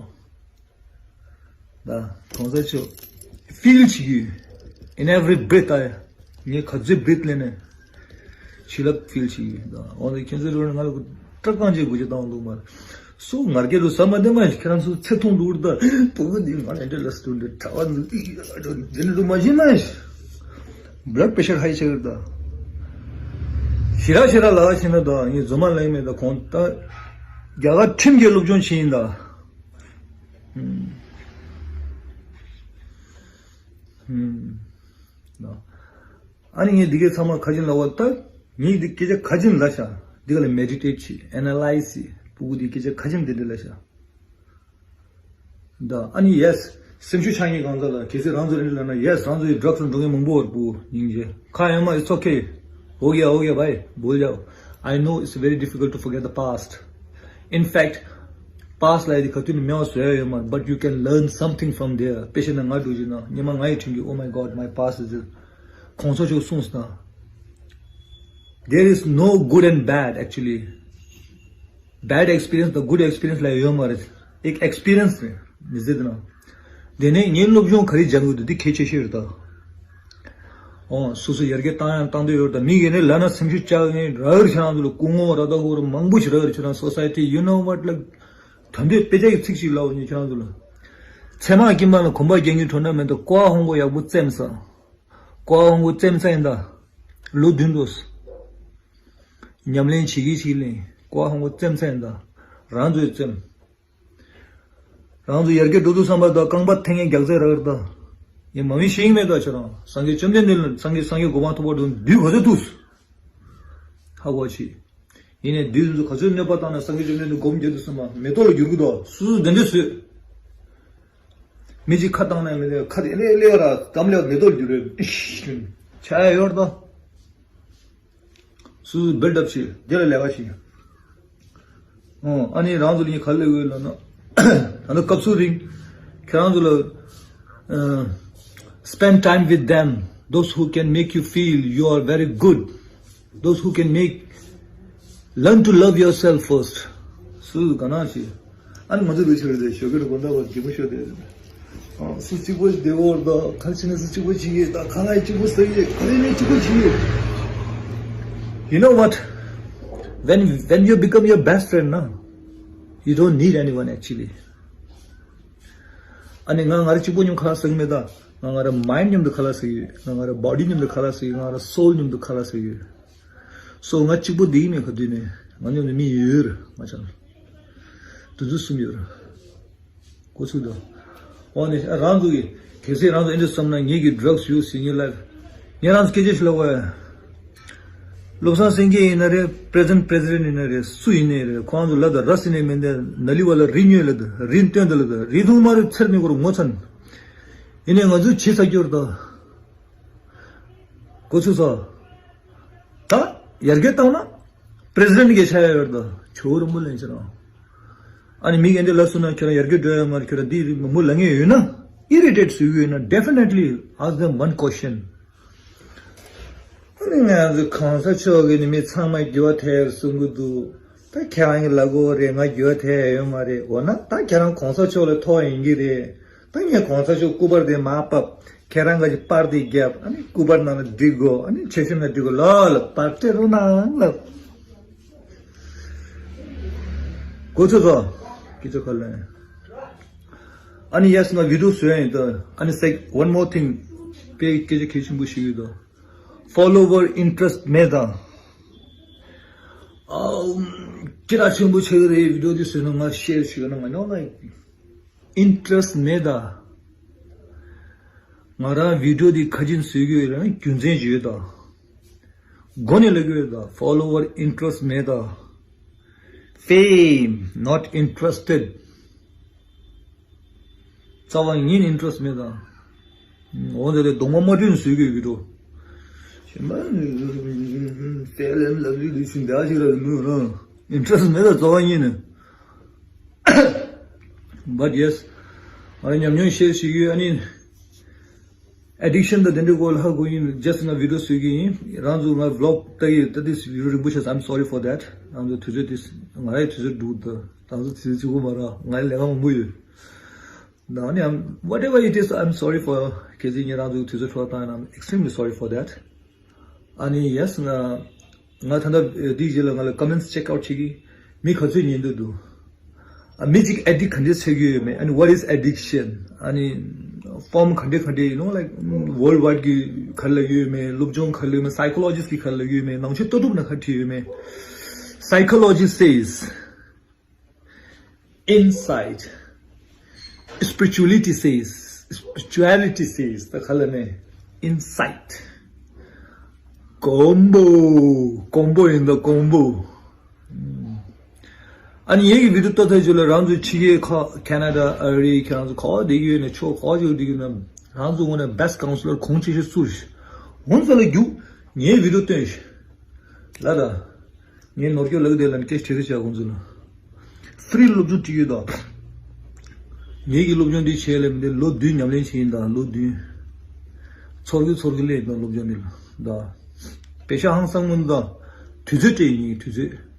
ད་གོང་ས་མཆོག་ཕིལ་བྱེད་ཀྱི་ཡོད། In every breath I ངས་ག་ཚོད་བྷི་རིད་ལེན་ནས་བྱིན་རླབས་ཕིལ་བྱེད་ཀྱི་ཡོད། ད་འོ་ན་ཁྱེད་ཚོའི་རོལ་ང་ལ་སྐྲག་རྐང་གཅིག་དགུ་ཆ་བཏང་འདུག་མ་རེད། སུ་ངར་སྐད་དུ་ཟ་མ་བདེ་མ་ཞིག་ཁྱེད་རང་ཚོ་ཚེ་ཐུང་འདུག་ད་བུ་གུ་འདི་ང་ལ་འདྲ་ལ་སུ་འདྲ་གྲྭ་པ་འདི་འདི་འདྲ་འདུག་མ་ཤེས་མ་ཤེས། བླཌ་པེ་ཤར་ཧའི་ཆགས་ཀྱི་རེད་ད། ཞེ་དྲག་ཞེ་དྲག་ལབ་ཤེས་ན་ད་ངས་རྫུན་མ་ལབ་ཡིན་མེད་ད། ཁོང་ད་རྒྱ་གར་ཁྲིམས་ཀྱི་སློབ་སྦྱོང་བྱེད་ཡིན་ད། ཧུམ། ཧུམ། ཨ་ནི་ངས་འདི་གའི་ཚང་མ་ག་ཅིན་ལབ་པ་ད། ངས་འདི་སྐད་ཆ་ག་ཅིན་ལབ་ཤག་འདི་ག་ལ་མེ་ཌི་ཊེཊ་བྱེད། ཨེ་ན་ལའི་སི་བྱེད། སྤུ་གུ་འདི་སྐད་ཆ་ག་ཅིན་འདི་འདྲ་ལབ་ཤག་ད་ཨ་ནི་ཡེ་སི། སེམས་ཤུགས་ཆག་མཁན་གང་ཟག་ལ་གལ་སྲིད་རང་ཚོ་རེད་ལབ་ན། ཡེ་སི། རང་ཚོ་ཡི་ཌྲག་སི་འགྲོ་མཁན་མང་པོ་བར་བུ་སྙིང་རྗེ། ཁ་ཡང་མ། It's okay. हो गया, हो गया भाई, भूल जाओ. I know it's very difficult to forget the past. In fact, past ལ་ཡི་ག་དུས་ནས་མེད་པ་བཟོ་ཡ་ཡོད་མ་རེད། But you can learn something from there. དཔེ་བཤད་ན་ང་འགྲོ་རྒྱུ་ན་ཉི་མ་ང་ཡི་དྲན་རྒྱུ། Oh my God, my past is this. གོང་ས་མཆོག་གསུངས་སོང་། There is no good and bad actually. Bad experience དང་good experience ལབ་ཡ་ཡོད་མ་རེད། एक एक्सपीरियंस རེད། མི་ཟེར་ན། དེ་ནས་ངས་སློབ་སྦྱོང་ག་རེ་སྦྱང་དགོས་འདུག་འདི་གལ་ཆེ་ཤོས་རེད་ད། ཨོ། སོ་སོ་ཡར་རྒྱས་བཏང་ཡང་བཏང་འདོད་ཡོད་རེད་ད། མི་གཞན་ནས་ལབ་ན་སེམས་ཤུགས་བཅག་ངེས་རག་རེད། ཁྱེད་རང་ཚོ་ལ་སྐུ་ངོ་ར་ད་ཧོར་མང་པོ་ཞིག་རག་རེད། ཁྱེད་རང་སོ་སའི་ཊི། You know what, like ད་འདོད་དཔེ་ཆ་གི་ཚིག་ཞིག་ལབ་ངས་ཁྱེད་རང་ཚོ་ལ། ཚེར་མ་སྐྱིད་མ་ལ་གོམ་པ་རྒྱག་མཁན་ཁྲོད་ན་མེད་ད། ཀོ་ཧོང་གོ་ཡག་པོ་བཙེམས་ས། ཀོ་ཧོང་གོ་བཙེམས་ས་ཡིན་ད། ལོ་བདུན་འགྲོ། ཉམས་ལེན་བྱེད་ཀྱི་ཞིག་ལེན། ཀོ་ཧོང་གོ་བཙེམས་ས་ཡིན་ད། རང་ཚོས་བཙེམས། རང་ཚོ་ཡར་རྒྱས་འགྲོ་དུས་བསམ་པ་དང་རྐང་པ་འཐེན་མཁན་རྒྱག་རྩེ་རག་རེད་ད། ཡིན་མ་མི་ཤེས་ཀྱི་མེད་ད་ཁྱོད་རང་། སངས་རྒྱས་བཅོམ་ལྡན་འདས་ལ་སངས་རྒྱས་སངས་རྒྱས་གོ་འཕང་ཐོབ་པར་འདུག་བདུད་ག་ཚོད་ཐུག་ཧ་གོ་ཆེ། ཡིན་ནའི་བདུད་ཚོ་ག་ཚོད་གནོད་པ་བཏང་ན་སངས་རྒྱས་བཅོམ་ལྡན་འདས་སྒོམ་རྒྱག་དུས་བསམ་པ་མེ་ཏོག་ལ་འགྱུར་གི་འདུག་སུ་སུ་དེ་འདྲ་བཟོས། མི་གཅིག་ཁ་བཏང་ན་མི་ལས་ཁ་དེ་ལས་ལས་ར་གམ་ལས་མེ་ཏོག་ལ་འགྱུར་རེད། ཆ་ཡ་ཡོད་ད། སུ་སུ་བིལ་ཌ་ཨབ་བྱེད། དེ་ལ་ལས་ཀ་བྱེད། ཨོ། ཨ་ནི་རང་ཚོ་ལ་ངས་ག་རེ་ལབ་ཡོད་ལབ་ན། ད་ལྟ་སྐབས་སུ་རིང་ཁྱེད་རང་ཚོ་ལ་ཨ། spend time with them, those who can make you feel you are very good, those who can make, learn to love yourself first. སུ་ག་ན་ཞིག་ཨ་ནི་ང་ཚོ་ལུས་ཆེ་རེད་དེ་ཞོགས་ཀྱི་དགོང་དག་བར་གྱི་མོ་ཤོར་དེ། ཨ། སུ་གཅིག་པོ་བདེ་བོར་དང་ག་ཕྱིན་ན་སུ་གཅིག་པོ་བྱེད་ཀྱི་དང་ག་ང་གཅིག་པོ་ཟ་ཡི་ག་རེ་ནས་གཅིག་པོ་བྱེད་ཀྱི། You know what? When, when you become your best friend, na, you don't need anyone actually. ཨ་ནི་ང་ང་རང་གཅིག་པོ་མཉམ་ཁ་ལག་ཟ་གི་མེད་ད། ང་ང་རང་མའིན་ཌི་མཉམ་དུ་ཁ་ལག་ཟ་གི་ཡོད། ང་ང་རང་བོ་ཌི་མཉམ་དུ་ཁ་ལག་ཟ་གི་ཡོད། ང་རང་སོལ་མཉམ་དུ་ཁ་ལག་ཟ་གི་ཡོད། སོ་ང་གཅིག་པོ་བསྡད་ཀྱི་མེད། ག་དུས་ནས་ང་མཉམ་དུ་མི་ཡོད་རེད། ང་ཅག་དུས་ཚོད་གསུམ་ཡོད་རེད། འགོ་ཚུགས་དང་། འོ་ནས་རང་ཚོ་གི་གལ་སྲིད་རང་ཚོ་ཨེ་འདྲ་བསམ་ན། ངེད་ཀྱི་ཌྲག་སི་ཡུ་སི་ཡིན་ལབ། ངས་རང་ཚོ་སྐད་ཆ་ཞིག་ལབ་བས། བློ་བཟང་སེང་གེ་ཡིན་ན་རེད། པྲེ་སི་ཌེན་ཊི་པྲེ་སི་ཌེན་ཊི་ཡིན་ན་རེད། སུ་ཡིན་ནའི་རེད། ཁོང་ཚོ་ལབ་དང་ར་སི་ནས་མི་འདས་ནཱ་ལི་བ་ལ་རི་ཉོས་ལབ་དང་རི་སྟོན་དང་ལབ་དང་རི་ཐུང་མ་རེད་ཚེར་མི་གོར་ངོ་ཚ་ན། ཡིན་ནའི་ང་ཚོས་བྱེད་ས་སྐྱོར་དང་། གོ་ཚུལ་སོ། ད་ཡར་རྒྱས་བཏང་ན་པི་རེ་སི་ཌེན་ཊི་གི་ཆ་ཡ་ཡོད་ད། ཇོ་བོ་རིན་པོ་ལེན་ཅི་རང་། ཨ་ནི་མི་གན་དེ་ལ་སུ་ན་ཁྱོད་རང་ཡར་རྒྱས་འགྲོ་ཡ་མ་རེད། ཁྱོད་རང་འདི་རིགས་མང་པོ་ལ་ངེས་ཡོད་ན། ཨི་རི་ཊེ་ཊི་བཟོ་གི་ཡོད་ན། Definitely ask them one question. ཨ་ནི་ང་ཚོ་གོང་ས་མཆོག་གིས་ནི་མི་ཚང་མ་འགྱུར་བ་ཐེབས་གསུང་གི་འདུག། ད་ཁྱེད་རང་གི་ལ་གོ་རེད། ང་འགྱུར་བ་ཐེབས་ཡོད་མ་རེད། འོ་ན་ད་ཁྱེད་རང་གོང་ས་མཆོག་ལ་ཐོག་ཡིན་གྱི་རེད། ད་ངས་གོང་ས་མཆོག་སྐུ་པར་དེ་མར་ཕབ། ཁྱེད་རང་ག་ཅིག་པར་དེ་བརྒྱབ། ཨ་ནི་སྐུ་པར་ནང་ལ་བསྒྲིག་གོ། ཨ་ནི་ཆེ་ཤོས་ནང་བསྒྲིག་གོ། ལོ་ལ་པར་སྤྲད་རོགས་གནང་ལ། གོ་ཚོད་ཚོ། སྐྱིད་ཚོད་ཁ་ལན། ཨ་ནི་ཡེས་ང་བི་ཌི་ཡོ་བཟོས་ཡིན་ད། ཨ་ནི་སེག་ཝན་མོར་ཐིང་། དཔེ་སྐད་ཆ་གལ་ཆེན་པོ་ཞིག་ཡོད་ད། ཕོ་ལོ་ཝར་ཨིན་ཊི་རེ་སི་ཊི་མེད་ད། ཨའུ། སྐད་གྲགས་ཆེན་པོ་ཆགས་ཀྱི་རེད། བི་ཌི་ཡོ་འདི་བཟོས་ན་ང་ཤེར་བྱེད་ཀྱི་ན་ང་ནོ་ལ་ཨིན་ཊི་རེ་སི་ཊི་མེད་ད། ང་རང་བི་ཌི་ཡོ་འདི་ཁ་རྒྱུན་བཟོས་ཀྱི་ཡོད་རེད། རྒྱུ་མཚན་ཞིག་ཡོད་ད། མགོ་ནས་ལབ་ཀྱི་ཡོད་ད། ཕོ་ལོ་ཝར་ཨིན་ཊི་རེ་སི་ཊི་མེད་ད། Fame not interested. རྩ་བ་ཉིད་ནས་ཨིན་ཊི་རེ་སི་ཊི་མེད་ད། འོ་དེ་ལས་གདོང་པ་དམར་ཁྲོན་བཟོས་ཀྱི་ཡོད་ཀྱི་འགྲོ། ཞེ་མ། ཕེར་ཨེན་ལབ་ལི་ལི་ཞིག་འདྲ་ཞིག་ར་མི་འོ་ན། ཨིན་ཊི་རེ་སི་ཊི་མེད་ད་རྩ་བ་ཉིད་ནས། But yes. ང་ཉམས་མྱོང་ཤེར་ཞིག་ཡོད། ཨ་ནི། ཨེ་ཌིག་ཤན་དང་དེ་འདྲའི་སྐོར་ལ་ཧ་གོ་ཡིན། ཇེས་ང་བི་ཌི་ཡོ་བཟོས་ཀྱི་ཡིན། རང་ཚོ་ང་བི་ལོག་ལྟ་གི་ཡོད། ད་དེ་བི་ཌི་ཡོ་རིང་པོ་ཆགས། I'm sorry for that. རང་ཚོ་དུས་ཚོད་དེ། ང་རའི་དུས་ཚོད་འགྲུབ་ད། རང་ཚོ་དུས་ཚོད་གཅིག་པོ་མ་རག། ང་ལས་ཀ་མང་པོ་ཡོད། ད་ནི་I'm, whatever it is, I'm sorry for. གལ་སྲིད་ངས་རང་ཚོའི་དུས་ཚོད་འཕྲོ་བརླག་བཏང་ན། I'm extremely sorry for that. ཨ་ནི་ཡེས་ང་། ང་ད་ལྟ་འདིའི་རྗེས་ལ་ང་ལ་ཀོ་མེན་ཊི་ཅེག་ཨའུ་ཊི་བྱེད་ཀྱི། མི་ག་ཚོད་ཉན་འདོད་འདུག། ཨ། མི་གཅིག་ཨེ་ཌིག་ག་འདྲས་ཆགས་ཀྱི་ཡོད་མེད། ཨ་ནི་what is addiction? ཨ་ནི་ཕོམ་ག་འདྲས་ག་འདྲས། you know, like, worldwide གི་ག་རེ་ལབ་ཀྱི་ཡོད་མེད། སློབ་སྦྱོང་ག་རེ་ལབ་ཀྱི་ཡོད་མེད། སའི་ཀོ་ལོ་ཇི་སི་གི་ག་རེ་ལབ་ཀྱི་ཡོད་མེད། ནང་ཆོས་ལྟ་གྲུབ་ནང་ག་རེ་བྲིས་ཡོད་མེད། Psychology says, insight. Spirituality says, spirituality says, ད་ག་ལ་ནས་insight. ཀོམ་པོ། ཀོམ་པོ་ཡིན་ད། ཀོམ་པོ། ཨ་ནི་ངེད་ཀྱི་བི་ཌི་ཡོ་ལྟ་ཐག་ཆོད་ལ། རང་ཚོའི་ཕྱི་རྒྱལ་ཁག་ཁེ་ན་ཌ། ཨ་རི། ཁྱེད་རང་ཚོ་ག་བ་བསྡད་ཀྱི་ཡོད་ན། ཕྱོགས་ག་བ་ཅིག་བསྡད་ཀྱི་ཡོད་ན། རང་ཚོ་ངོས་ནས་best counselor གང་ཆེ་ཤོས་སུ་ཞིག་འོང་ས་ལ་རྒྱུགས། ངའི་བི་ཌི་ཡོ་སྟོན་ཤིག་ལ་ད། ངས་ནོར་སྐྱོར་ལག་དེ་ལ་ནི་སྐད་ཆ་དྲི་རེ་བྱ། ཁོང་ཚོ་ལ་ཕི་རི་སློབ་སྦྱོང་སྤྲད་ཡོད་ད། ངེད་ཀྱི་སློབ་སྦྱོང་འདི་བྱས་ལས་མི་འདི་ལོ་བདུན་ཉམས་ལེན་བྱས་ཡིན་ད། ལོ་བདུན། ཚོར་གི་ཚོར་གི་ལས་ཡིན་ད་སློབ་སྦྱོང་འདི་ལ་ད། པེ་ཤ་ཧང་སང་མོ་ད། དུས་ཚོད་སྤྲད་ཡིན། དུས་ཚོད།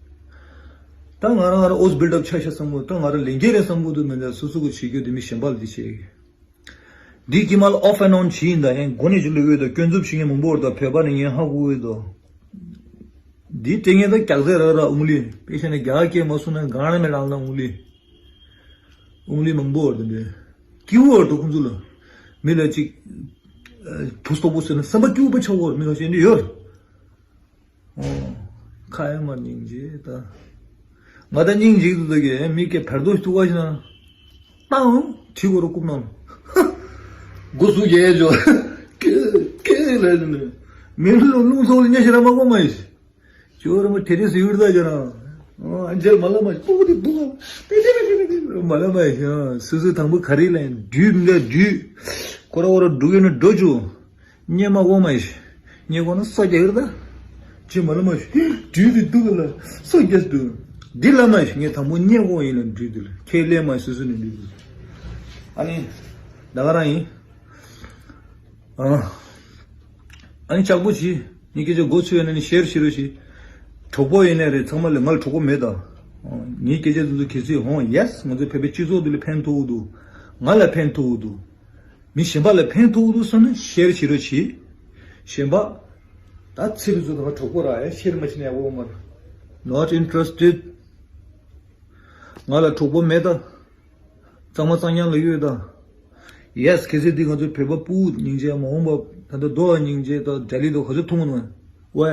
ད་ང་རང་ང་རང་ཨོས་བིལ་ཌ་ཨབ་ཆགས་ཤག་བསམ་གི་འདུག། ད་ང་རང་ལས་འགན་རེད་བསམ་གི་འདུག། མི་འདི་སོ་སོ་གི་བྱེད་རྒྱུ་དེ་མི་གཞན་པ་ལ་འདི་བྱེད་གི། འདི་དཀྱིལ་མ་ལ་off and on བྱས་ཡིན་ད། ཡང་འགོ་ནས་ཅིག་ལོས་ཡོད་ད། སྐྱོན་འཛུགས་བྱེད་མཁན་མང་པོ་ཡོད་ད། བོད་པ་ནས་ངས་ཧ་གོ་གི་ཡོད་ད། འདི་སྤྲད་མཁན་ད་རྒྱག་རྩེ་ར་ར་ཨུང་ལི། དཔེ་བཞག་ན་རྒྱ་སྐད་མ་གསུང་ན་གང་ན་མེད་རང་ལ་ཨུང་ལི། ཨུང་ལི་མང་པོ་ཡོད་ད། འདི་སྐྱིད་པོ་ཡོད་ད་ཁོང་ཚོ་ལ། མི་ལ་ཅིག་བུ་སྟོབས་པོ་ཟེར་ན་སེམས་པ་སྐྱིད་པོ་ཆགས་ཡོད། མི་ཁ་ཤས་འདི་ཡོད། ཨོ། ཁ་ཡ་མ་སྙིང་རྗེ་ད། ང་ད་སྙིང་རྗེ་འདུག་ད་གི། མི་སྐད་བར་དོ་ཐུག་པ་ཞིག་ན། ཏང་། ཁྲི་གོ་རུ་རྐུབ་ནང་། སྒོ་སུ་རྒྱལ་ཇོ། ཀེ་ཀེ་ལ་ནི། མི་ལུ་ལུང་སོགས་ལ་ཉེ་ཞིག་ར་མ་གོ་མ་ཡིན། ཇོ་ར་མ་དེ་རིང་སུ་ཡུར་ད་ཇོ་ར། ཨོ། ཨ་འཇལ་མ་ལ་མ་ཤི། པུ་ཏི་པུ། མ་ལ་མ་ཤི། སུ་སུ་དང་པོ་ག་རེ་ལ་ཡིན། འདུས་མི་འདུས། ཁོ་ར་ཁོ་ར་འགྲོ་གི་ན་འགྲོ་ཇོ། སྙེ་མ་འོ་མ་ཡིན། སྙེ་གོ་ན་སོ་རྒྱག་གི་རེད་ད། ཅི་མ་ལ་མ་ཞུ། དུས་དུ་འདུག་ལ་སོ་རྒྱག་འདུག། འདི་ལ་མ་ཞུ། ངས་དང་པོ་སྙེ་གོ་ཡིན་ལ་འདུས་འདུག་ལ། ཁས་ལེན་མ་སུ་སུ་ནས་འདུས་འདུག། ཨ་ནི། ད་ག་རང་ཡིན། ཨ། ཨ་ནི་ལྕགས་པོ་ཆེ། ངའི་སྐད་ཆ་མགོ་ཚོས་ཡོད་ན་ནི་ཤེར་བྱེད་རོགས་བྱེད། གྲོགས་པོ་ཡིན་ནའི་རེད། ཚང་མ་ལ། ང་ལ་གྲོགས་པོ་མེད་ད། ངའི་སྐད་ཆ་དེ་ཚོ་གལ་སྲིད་ཧོང་ཡེས། ང་ཚོའི་བོད་པའི་སྤྱི་ཚོགས་འདི་ལ་ཕན་ཐོགས་འདུག། ང་ལ་ཕན་ཐོགས་འདུག། མི་གཞན་པ་ལ་ཕན་ཐོགས་འདུག་བསམ་ན་ཤེར་བྱེད་རོགས་བྱེད། གཞན་པ། ད་ཚེ་རིང་ཚོ་དང་གྲོགས་པོ་ར་ཡ་ཤེར་མ་བྱེད་ན་ཡག་པོ་མ་རེད། Not interested. ང་ལ་གྲོགས་པོ་མེད་ད། གཙང་མ་གཙང་རྐྱང་ལ་ཡོད་ད། ཡེས། གལ་སྲིད་འདི་ང་ཚོའི་བོད་པ་སྤུ་གུ་སྙིང་རྗེ། མ་འོངས་པ་ད་ལྟ་རྡོ་བ་སྙིང་རྗེ་ད། རྒྱ་ལི་དོ་ག་ཚོད་མཐོང་གི་འདུག་ཝེ།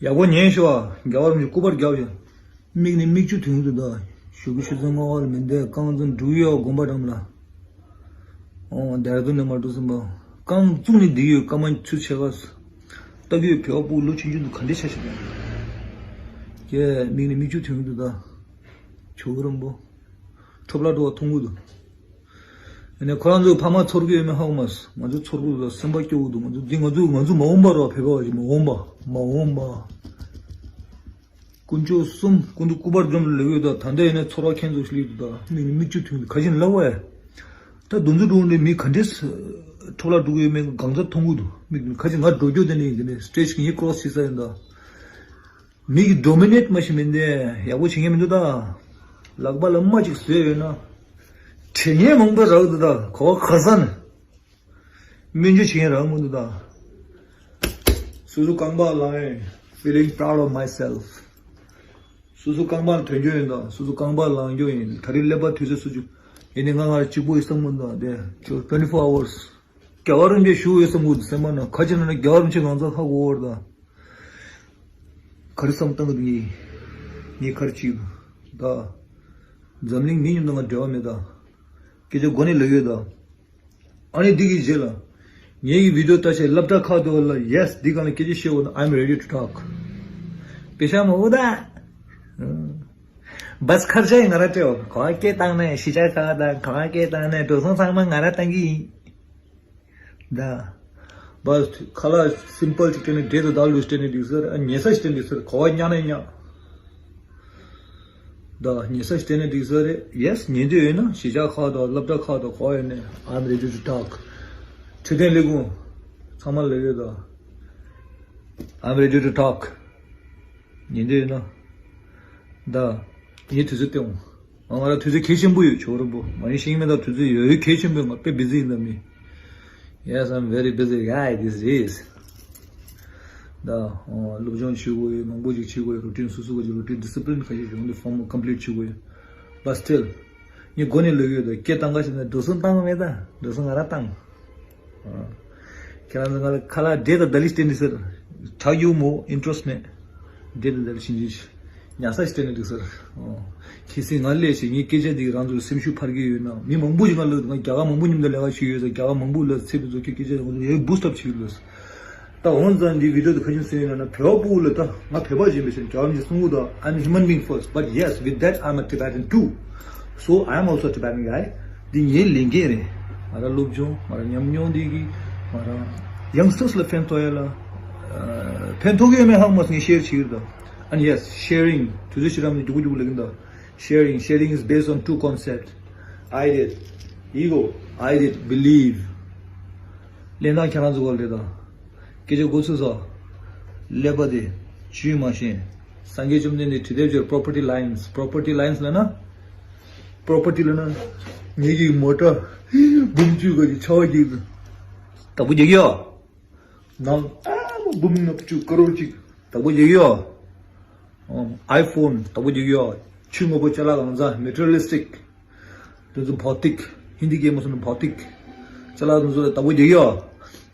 ཡག་པོ་ཉན་ཤོག་ཨ། རྒྱལ་བ་རིན་པོ་ཆེ་སྐུ་པར་རྒྱབ་ཡོད། མིག་ནས་མིག་ཆུ་ཐོན་གྱི་འདུག་ད། ཞུ་གི་ཆུ་ཚོད་ལྔ་པ་ལ་མི་འདས། རྐང་འཛིན་འབྲུག་ཡོད་དགོན་པ་འགྲམ་ལ། ཨོ། ལྡེ་ར་ལྡུན་ནས་མར་འགྲོ་ཟིན་པ། རྐང་བཙུགས་ནས་བསྡད་ཡོད། སྐར་མ་ཆུ་ཚོད་ཕྱེད་ཀ། ལྟ་གི་ཡོད། བོད་པ་སྤུ་གུ་ལོ་ཆུང་ཆུང་དུ་ག་འདྲས་ཆགས་ཤག་ད། ཀྱེ་མིག་ནས་མིག་ཆུ་ཐོན་གྱི་འདུག་ད། ཇོ་བོ་རིན་པོ། ཁྲོ་ལ་འགྲོ་བ་མཐོང་གི་འདུག། ཨ་ནི་ཁོ་རང་ཚོའི་ཕ་མ་ཚོར་གི་ཡོད་མེད་ཧ་གོ་མ་སོང་། ང་ཚོ་ཚོར་གི་འདུག་སེམས་པ་སྐྱོ་གི་འདུག་ང་ཚོ་འདི་ང་ཚོ་ང་ཚོ་མ་འོངས་པ་རོ། བོད་པ་བ་ཞིག་མ་འོངས་པ། མ་འོངས་པ། དཀོན་མཆོག་གསུམ། སྐུ་མདུན་སྐུ་པར་འཛོམས་ལ་ལེགས་ཡོད་ད། ད་ལྟ་ཡིན་ན་ཚོར་བ་ཁྱེད་ཚོ་ཞིག་ལེགས་འདུག་ད་མིག་ནས་མིག་ཆུ་ཐོན་འདུག་ཁ་ཆེམས་ལབ་བས། ད་འདུ་འཛི་འགྲོ་འདི་མི་ག་འདྲས་འཕྲོ་བརླག་འགྲོ་གི་ཡོད་མེད་གང་ཚ་མཐོང་གི་འདུག་མིག་ནས་ཁ་ཆེམས་ང་འགྲོ་རྒྱུ་དེ་ནས་དེ་ནས་སི་ཊེ་ཇི་གི་ངའི་ཀོ་རོ་སི་བྱེད་ས་ཡིན་ད། མི་གི་ཌོ་མི་ནེ་ཊི་མ་ཤེས་མིན་དེ་ཡག་པོ་བྱེད་མཁན་མི་འདུག་ད། ལག་པ་ལ་རྨ་ཅིག་བཟོས་ཡོད་ན། དྲན་མཁན་མང་པོ་རག་འདུག་ད། གོ་བ་ཁ་སང་ནས་སྨོན་འཇུག་བྱེད་མཁན་རག་མི་འདུག་ད། སོ་སོ་རྐང་པ་ལངས་ཡོད། Feeling proud of myself. སོ་སོ་རྐང་པ་ལ་ཐོན་རྒྱུ་ཡིན་ད། སོ་སོ་རྐང་པ་ལངས་རྒྱུ་ཡིན། ད་རེས་ཀླད་པ་དུས་ཚོད་སོ་བཅུ། ཡིན་ནའི་ང་ང་ར་གཅིག་པོ་ཡིན་བསམ་གི་འདུག་དེ་ཁྱོད་twenty four hours རྒྱལ་བ་རིན་པོ་ཆེ་བཞུགས་ཡོད་བསམ་གི་འདུག་སེམས་པ་ནང་ཁ་ཆེམས་ནང་རྒྱལ་བ་རིན་པོ་ཆེ་གང་ཚ་ཧ་གོ་བར་ད། ག་རེ་བསམ་བཏང་གི་འདུག་ངས། ངས་ག་རེ་བྱེད་གི་འདུག་ད། འཛམ་གླིང་མི་ཉུང་དུ་ང་འབྲེལ་བ་མེད་ད། སྐད་ཆ་མགོ་ནས་ལབ་ཡོད་ད། ཨ་ནི་འདི་གི་རྗེས་ལ། ངེད་ཀྱི་བི་ཌི་ཡོ་ལྟ་བྱས་སློབ་གྲྭ་ཁག་ཏུ་ལ་ཡེ་སི་འདི་གང་ལ་སྐད་ཆ་བཤད་འོ་ན། I'm ready to talk. པེ་ཤ་མ་འོ་ད། བས་ཁར་ཆ་ཡི་ང་ར་སྤྲད་འོ། ག་བ་སྐད་བཏང་ནས་གཞིས་ཆགས་ཁག་དང་ག་བ་སྐད་བཏང་ནས་འགྲོ་སོང་ཚང་མ་ང་ར་བཏང་གི་ཡིན། ད། བས་ཁ་ལག་སིམ་པལ་ཅིག་སྤྲད་ནས་འབྲས་དང་དར་ལུ་སྤྲད་ནས་འགྲིག་ས་རེད། ཨ་ཉལ་ས་ཞིག་སྤྲད་འགྲིག་ས་རེད། ག་བ་ཉལ་ན་ཉལ། ད་ཉལ་ས་ཞིག་སྤྲད་ན་འགྲིག་ས་རེད། ཡེ་སི་ཉན་འདོད་ཡོད་ན་གཞིས་ཆགས་ཁག་དང་སློབ་གྲྭ་ཁག་དང་ག་བ་ཡོད་ནའི། I'm ready to talk. འཕྲོད་བསྟེན་ལས་ཁུངས་ཚང་མ་ལ་ཡོད་ད། I'm ready to talk. ཉན་འདོད་ཡོད་ན། ད་ངས་དུས་ཚོད་སྟེར་འོང་། ང་ང་རང་དུས་ཚོད་གལ་ཆེན་པོ་ཡོད། ཇོ་རིན་པོ་མ་ཡིན་ཤེས་ཀྱི་མེད་ད། དུས་ཚོད་ཡོད་ཡོད་གལ་ཆེན་པོ་ཡོད། ང་དཔེ་བི་ཟི་ཡིན་ད་མི། Yes, I'm very busy guy these days. ད་སློབ་སྦྱོང་བྱེད་དགོས་ཡོད། མང་པོ་ཞིག་བྱེད་དགོས་ཡོད། རུ་ཊིན་སོ་སོ་གི་རུ་ཊིན་ཌི་སི་པི་ལིན་ཁ་ཤས་ཤིག་འོན་ཏེ་ཕོར་མལ་ཀམ་པི་ལིཊ་བྱེད་དགོས་ཡོད། But still ངས་མགོ་ནས་ལབ་ཡོད་ད། སྐད་བཏང་ག་ཞིག་ན་འགྲོ་སོང་བཏང་མེད་ད། འགྲོ་སོང་ང་རང་བཏང་། ཁྱེད་རང་ཚོ་ང་ལ་ཁ་ལག་འབྲས་དང་དར་ལི་སྟེར་ནི་ཟེར། ཁྲག་རྒྱུག་མོ་ཨིན་ཊི་རེ་སི་ཊི་མེད། འབྲས་དང་དར་ལི་ཕྱིན་ཅི་ཉལ་ས་ཞིག་སྟེར་ནི་འདུག་ཟེར། ཨོ། གལ་སྲིད་ང་སླེབས་ཤིག་ངའི་སྐད་ཆ་འདི་རང་ཚོར་སེམས་ཤུགས་འཕར་གྱི་ཡོད་ན། མི་མང་པོ་ཞིག་ང་ལ་ང་རྒྱ་གར་མང་པོ་མཉམ་དུ་ལས་ཀ་བྱེད་ཡོད་ཟེར། རྒྱ་གར་མང་པོ་ལ་ཚེ་བི་ཚོ་ཁྱོད་སྐད་ཆ་ཡོད་བུ་སི་ཊི་ཨབ་བྱེད་ཀྱི་ལོས། ད་འོང་ཙང་འདི་བི་ཌི་ཡོ་དེ་ཁ་ཆེམས་སེ་ཡོད་ན་ན་བོད་པ་ཕྲུ་གུ་ལ། ད་ང་བོད་པ་ཡིན་པའི་ཕྱིར་རྒྱ་གར་མི་གསུང་གི་འདུག I'm a human being first, but yes, with that I'm a Tibetan too. So I am also a Tibetan guy. འདི་ངའི་ལས་འགན་རེད། ང་རང་སློབ་སྦྱོང་ང་རང་ཉམས་མྱོང་འདི་གིས་ང་རང་ཡང་སི་ཊར་སི་ལ་ཕན་ཐོགས་ཡ་ལ་ཕན་ཐོགས་ཀྱི་ཡོད་མེད་ཧ་གོ་མ་སོང་། ངས་ཤེར་བྱེད་ཀྱི་འདུག And yes, sharing. དུས་ཚོད་ཤི་རམ་ནས་རྒྱུག་རྒྱུག་ལབ་ཀྱི་འདུག Sharing, sharing is based on two concepts. I did, ego, I did believe. ལེན་སྟངས་ཁྱེད་རང་ཚོ་གོ་ལེ་དང་། སྐད་ཆ་འགོ་ཚུགས་སོ། ཀླད་པ་དེ་ཇུས་མ་ཤེས། སངས་རྒྱས་བཅོམ་ལྡན་འདས་དྲི་དེབ་ཀྱི་པོ་རོ་པར་ཊི་ལའིན་སི། པོ་རོ་པར་ཊི་ལའིན་སི་ལབ་ན། པོ་རོ་པར་ཊི་ལབ་ན། ངེད་ཀྱི་མོ་ཊ་འབུམ་བཅུ་ག་གི་ཆ་བ་གཅིག་བདག་པོ་རྒྱག་གི་ཡོད། ནང་ཨ་མ་འབུམ་ལྔ་བཅུ་ཀ་རོར་གཅིག་བདག་པོ་རྒྱག་གི་ཡོད། ཨམ། ཨའི་ཕོན་བདག་པོ་རྒྱག་གི་ཡོད། ཆུ་དངོས་པོ་ཅ་ལག་གང་ཟག་མེ་ཊི་རི་ཡལ་ལི་སི་ཊིག་དེ་ཚོ་བྷོ་ཏིག་ཧིན་དི་སྐད་མ་སོང་ན་བྷོ་ཏིག་ཅ་ལག་དེ་ཚོ་ལ་བདག་པོ་རྒྱག་གི་ཡོད།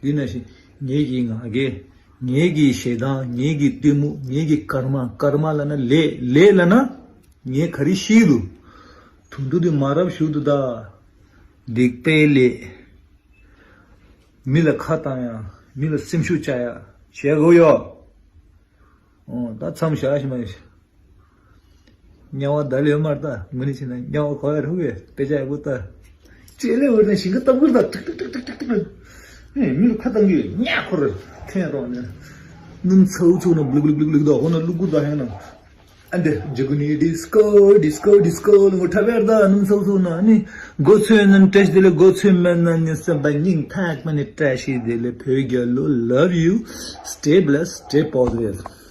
དེ་ནང་བཞིན་ངེད་ཀྱི་ང་རྒྱལ། ངེད་ཀྱི་ཞེ་སྡང་། ངེད་ཀྱི་གཏི་མུག་ངེད་ཀྱི་ཀརྨ། ཀརྨ་ལབ་ན་ལས། ལས་ལབ་ན་ངས་ག་རེ་ཤེས་འདུག་དུང་དུ་དེ་མ་རབས་ཞུགས་འདུག་ད། སྡིག་པའི་ལས། མི་ལ་ཁ་བཏང་ཡ། མི་ལ་སེམས་ཤུགས་བཅག་ཡ་བྱེད་དགོས་ཡོད། ཨོ། ད་མཚམས་བཞག་ཤི་མ་ཡིན། དམྱལ་བ་ད་ལོས་མར་ལྟ། མུ་ནི་ཕྱིན་ན་དམྱལ་བ་ག་བ་རུ་བས་དཔེ་ཆ་ཡག་པོ་ལྟ། ལྕེ་ལེ་བར་ནས་ཞིང་ཁ་ལྟ་བུར་ལྟ། ཏིག་ཏིག་ཏིག་ཏིག་ཏིག་ཏིག་ཨེ། མི་ལ་ཁ་བཏང་གི་ཡོད། ཉག་ཁོ་ར་འཐེན་རོགས་ནས། སྣུམ་ཚ་བོ་ཚུགས་ན་བླུག་བླུག་བླུག་བླུག་ད། ཧོ་ན་བླུག་གུ་ད་ཧེ་ན། ཨ་འདི་ཇི་གུ་ནི་ཌི་སི་ཀོ་ཌི་སི་ཀོ་ཌི་སི་ཀོ་ལ་ངོ་འཁྲབ་ཡར་ད། སྣུམ་ཚ་བོ་ཚུགས་ན་ནི། སྒོ་ཚོས་ནམ་བཀྲ་ཤིས་བདེ་ལེགས། སྒོ་ཚོས་མེད་ན་ནི་སེམས་པ་སྙིང་ཐག་པ་ནས་བཀྲ་ཤིས་བདེ་ལེགས། བོད་རྒྱལ་ལོ། Love you. Stay blessed, stay positive.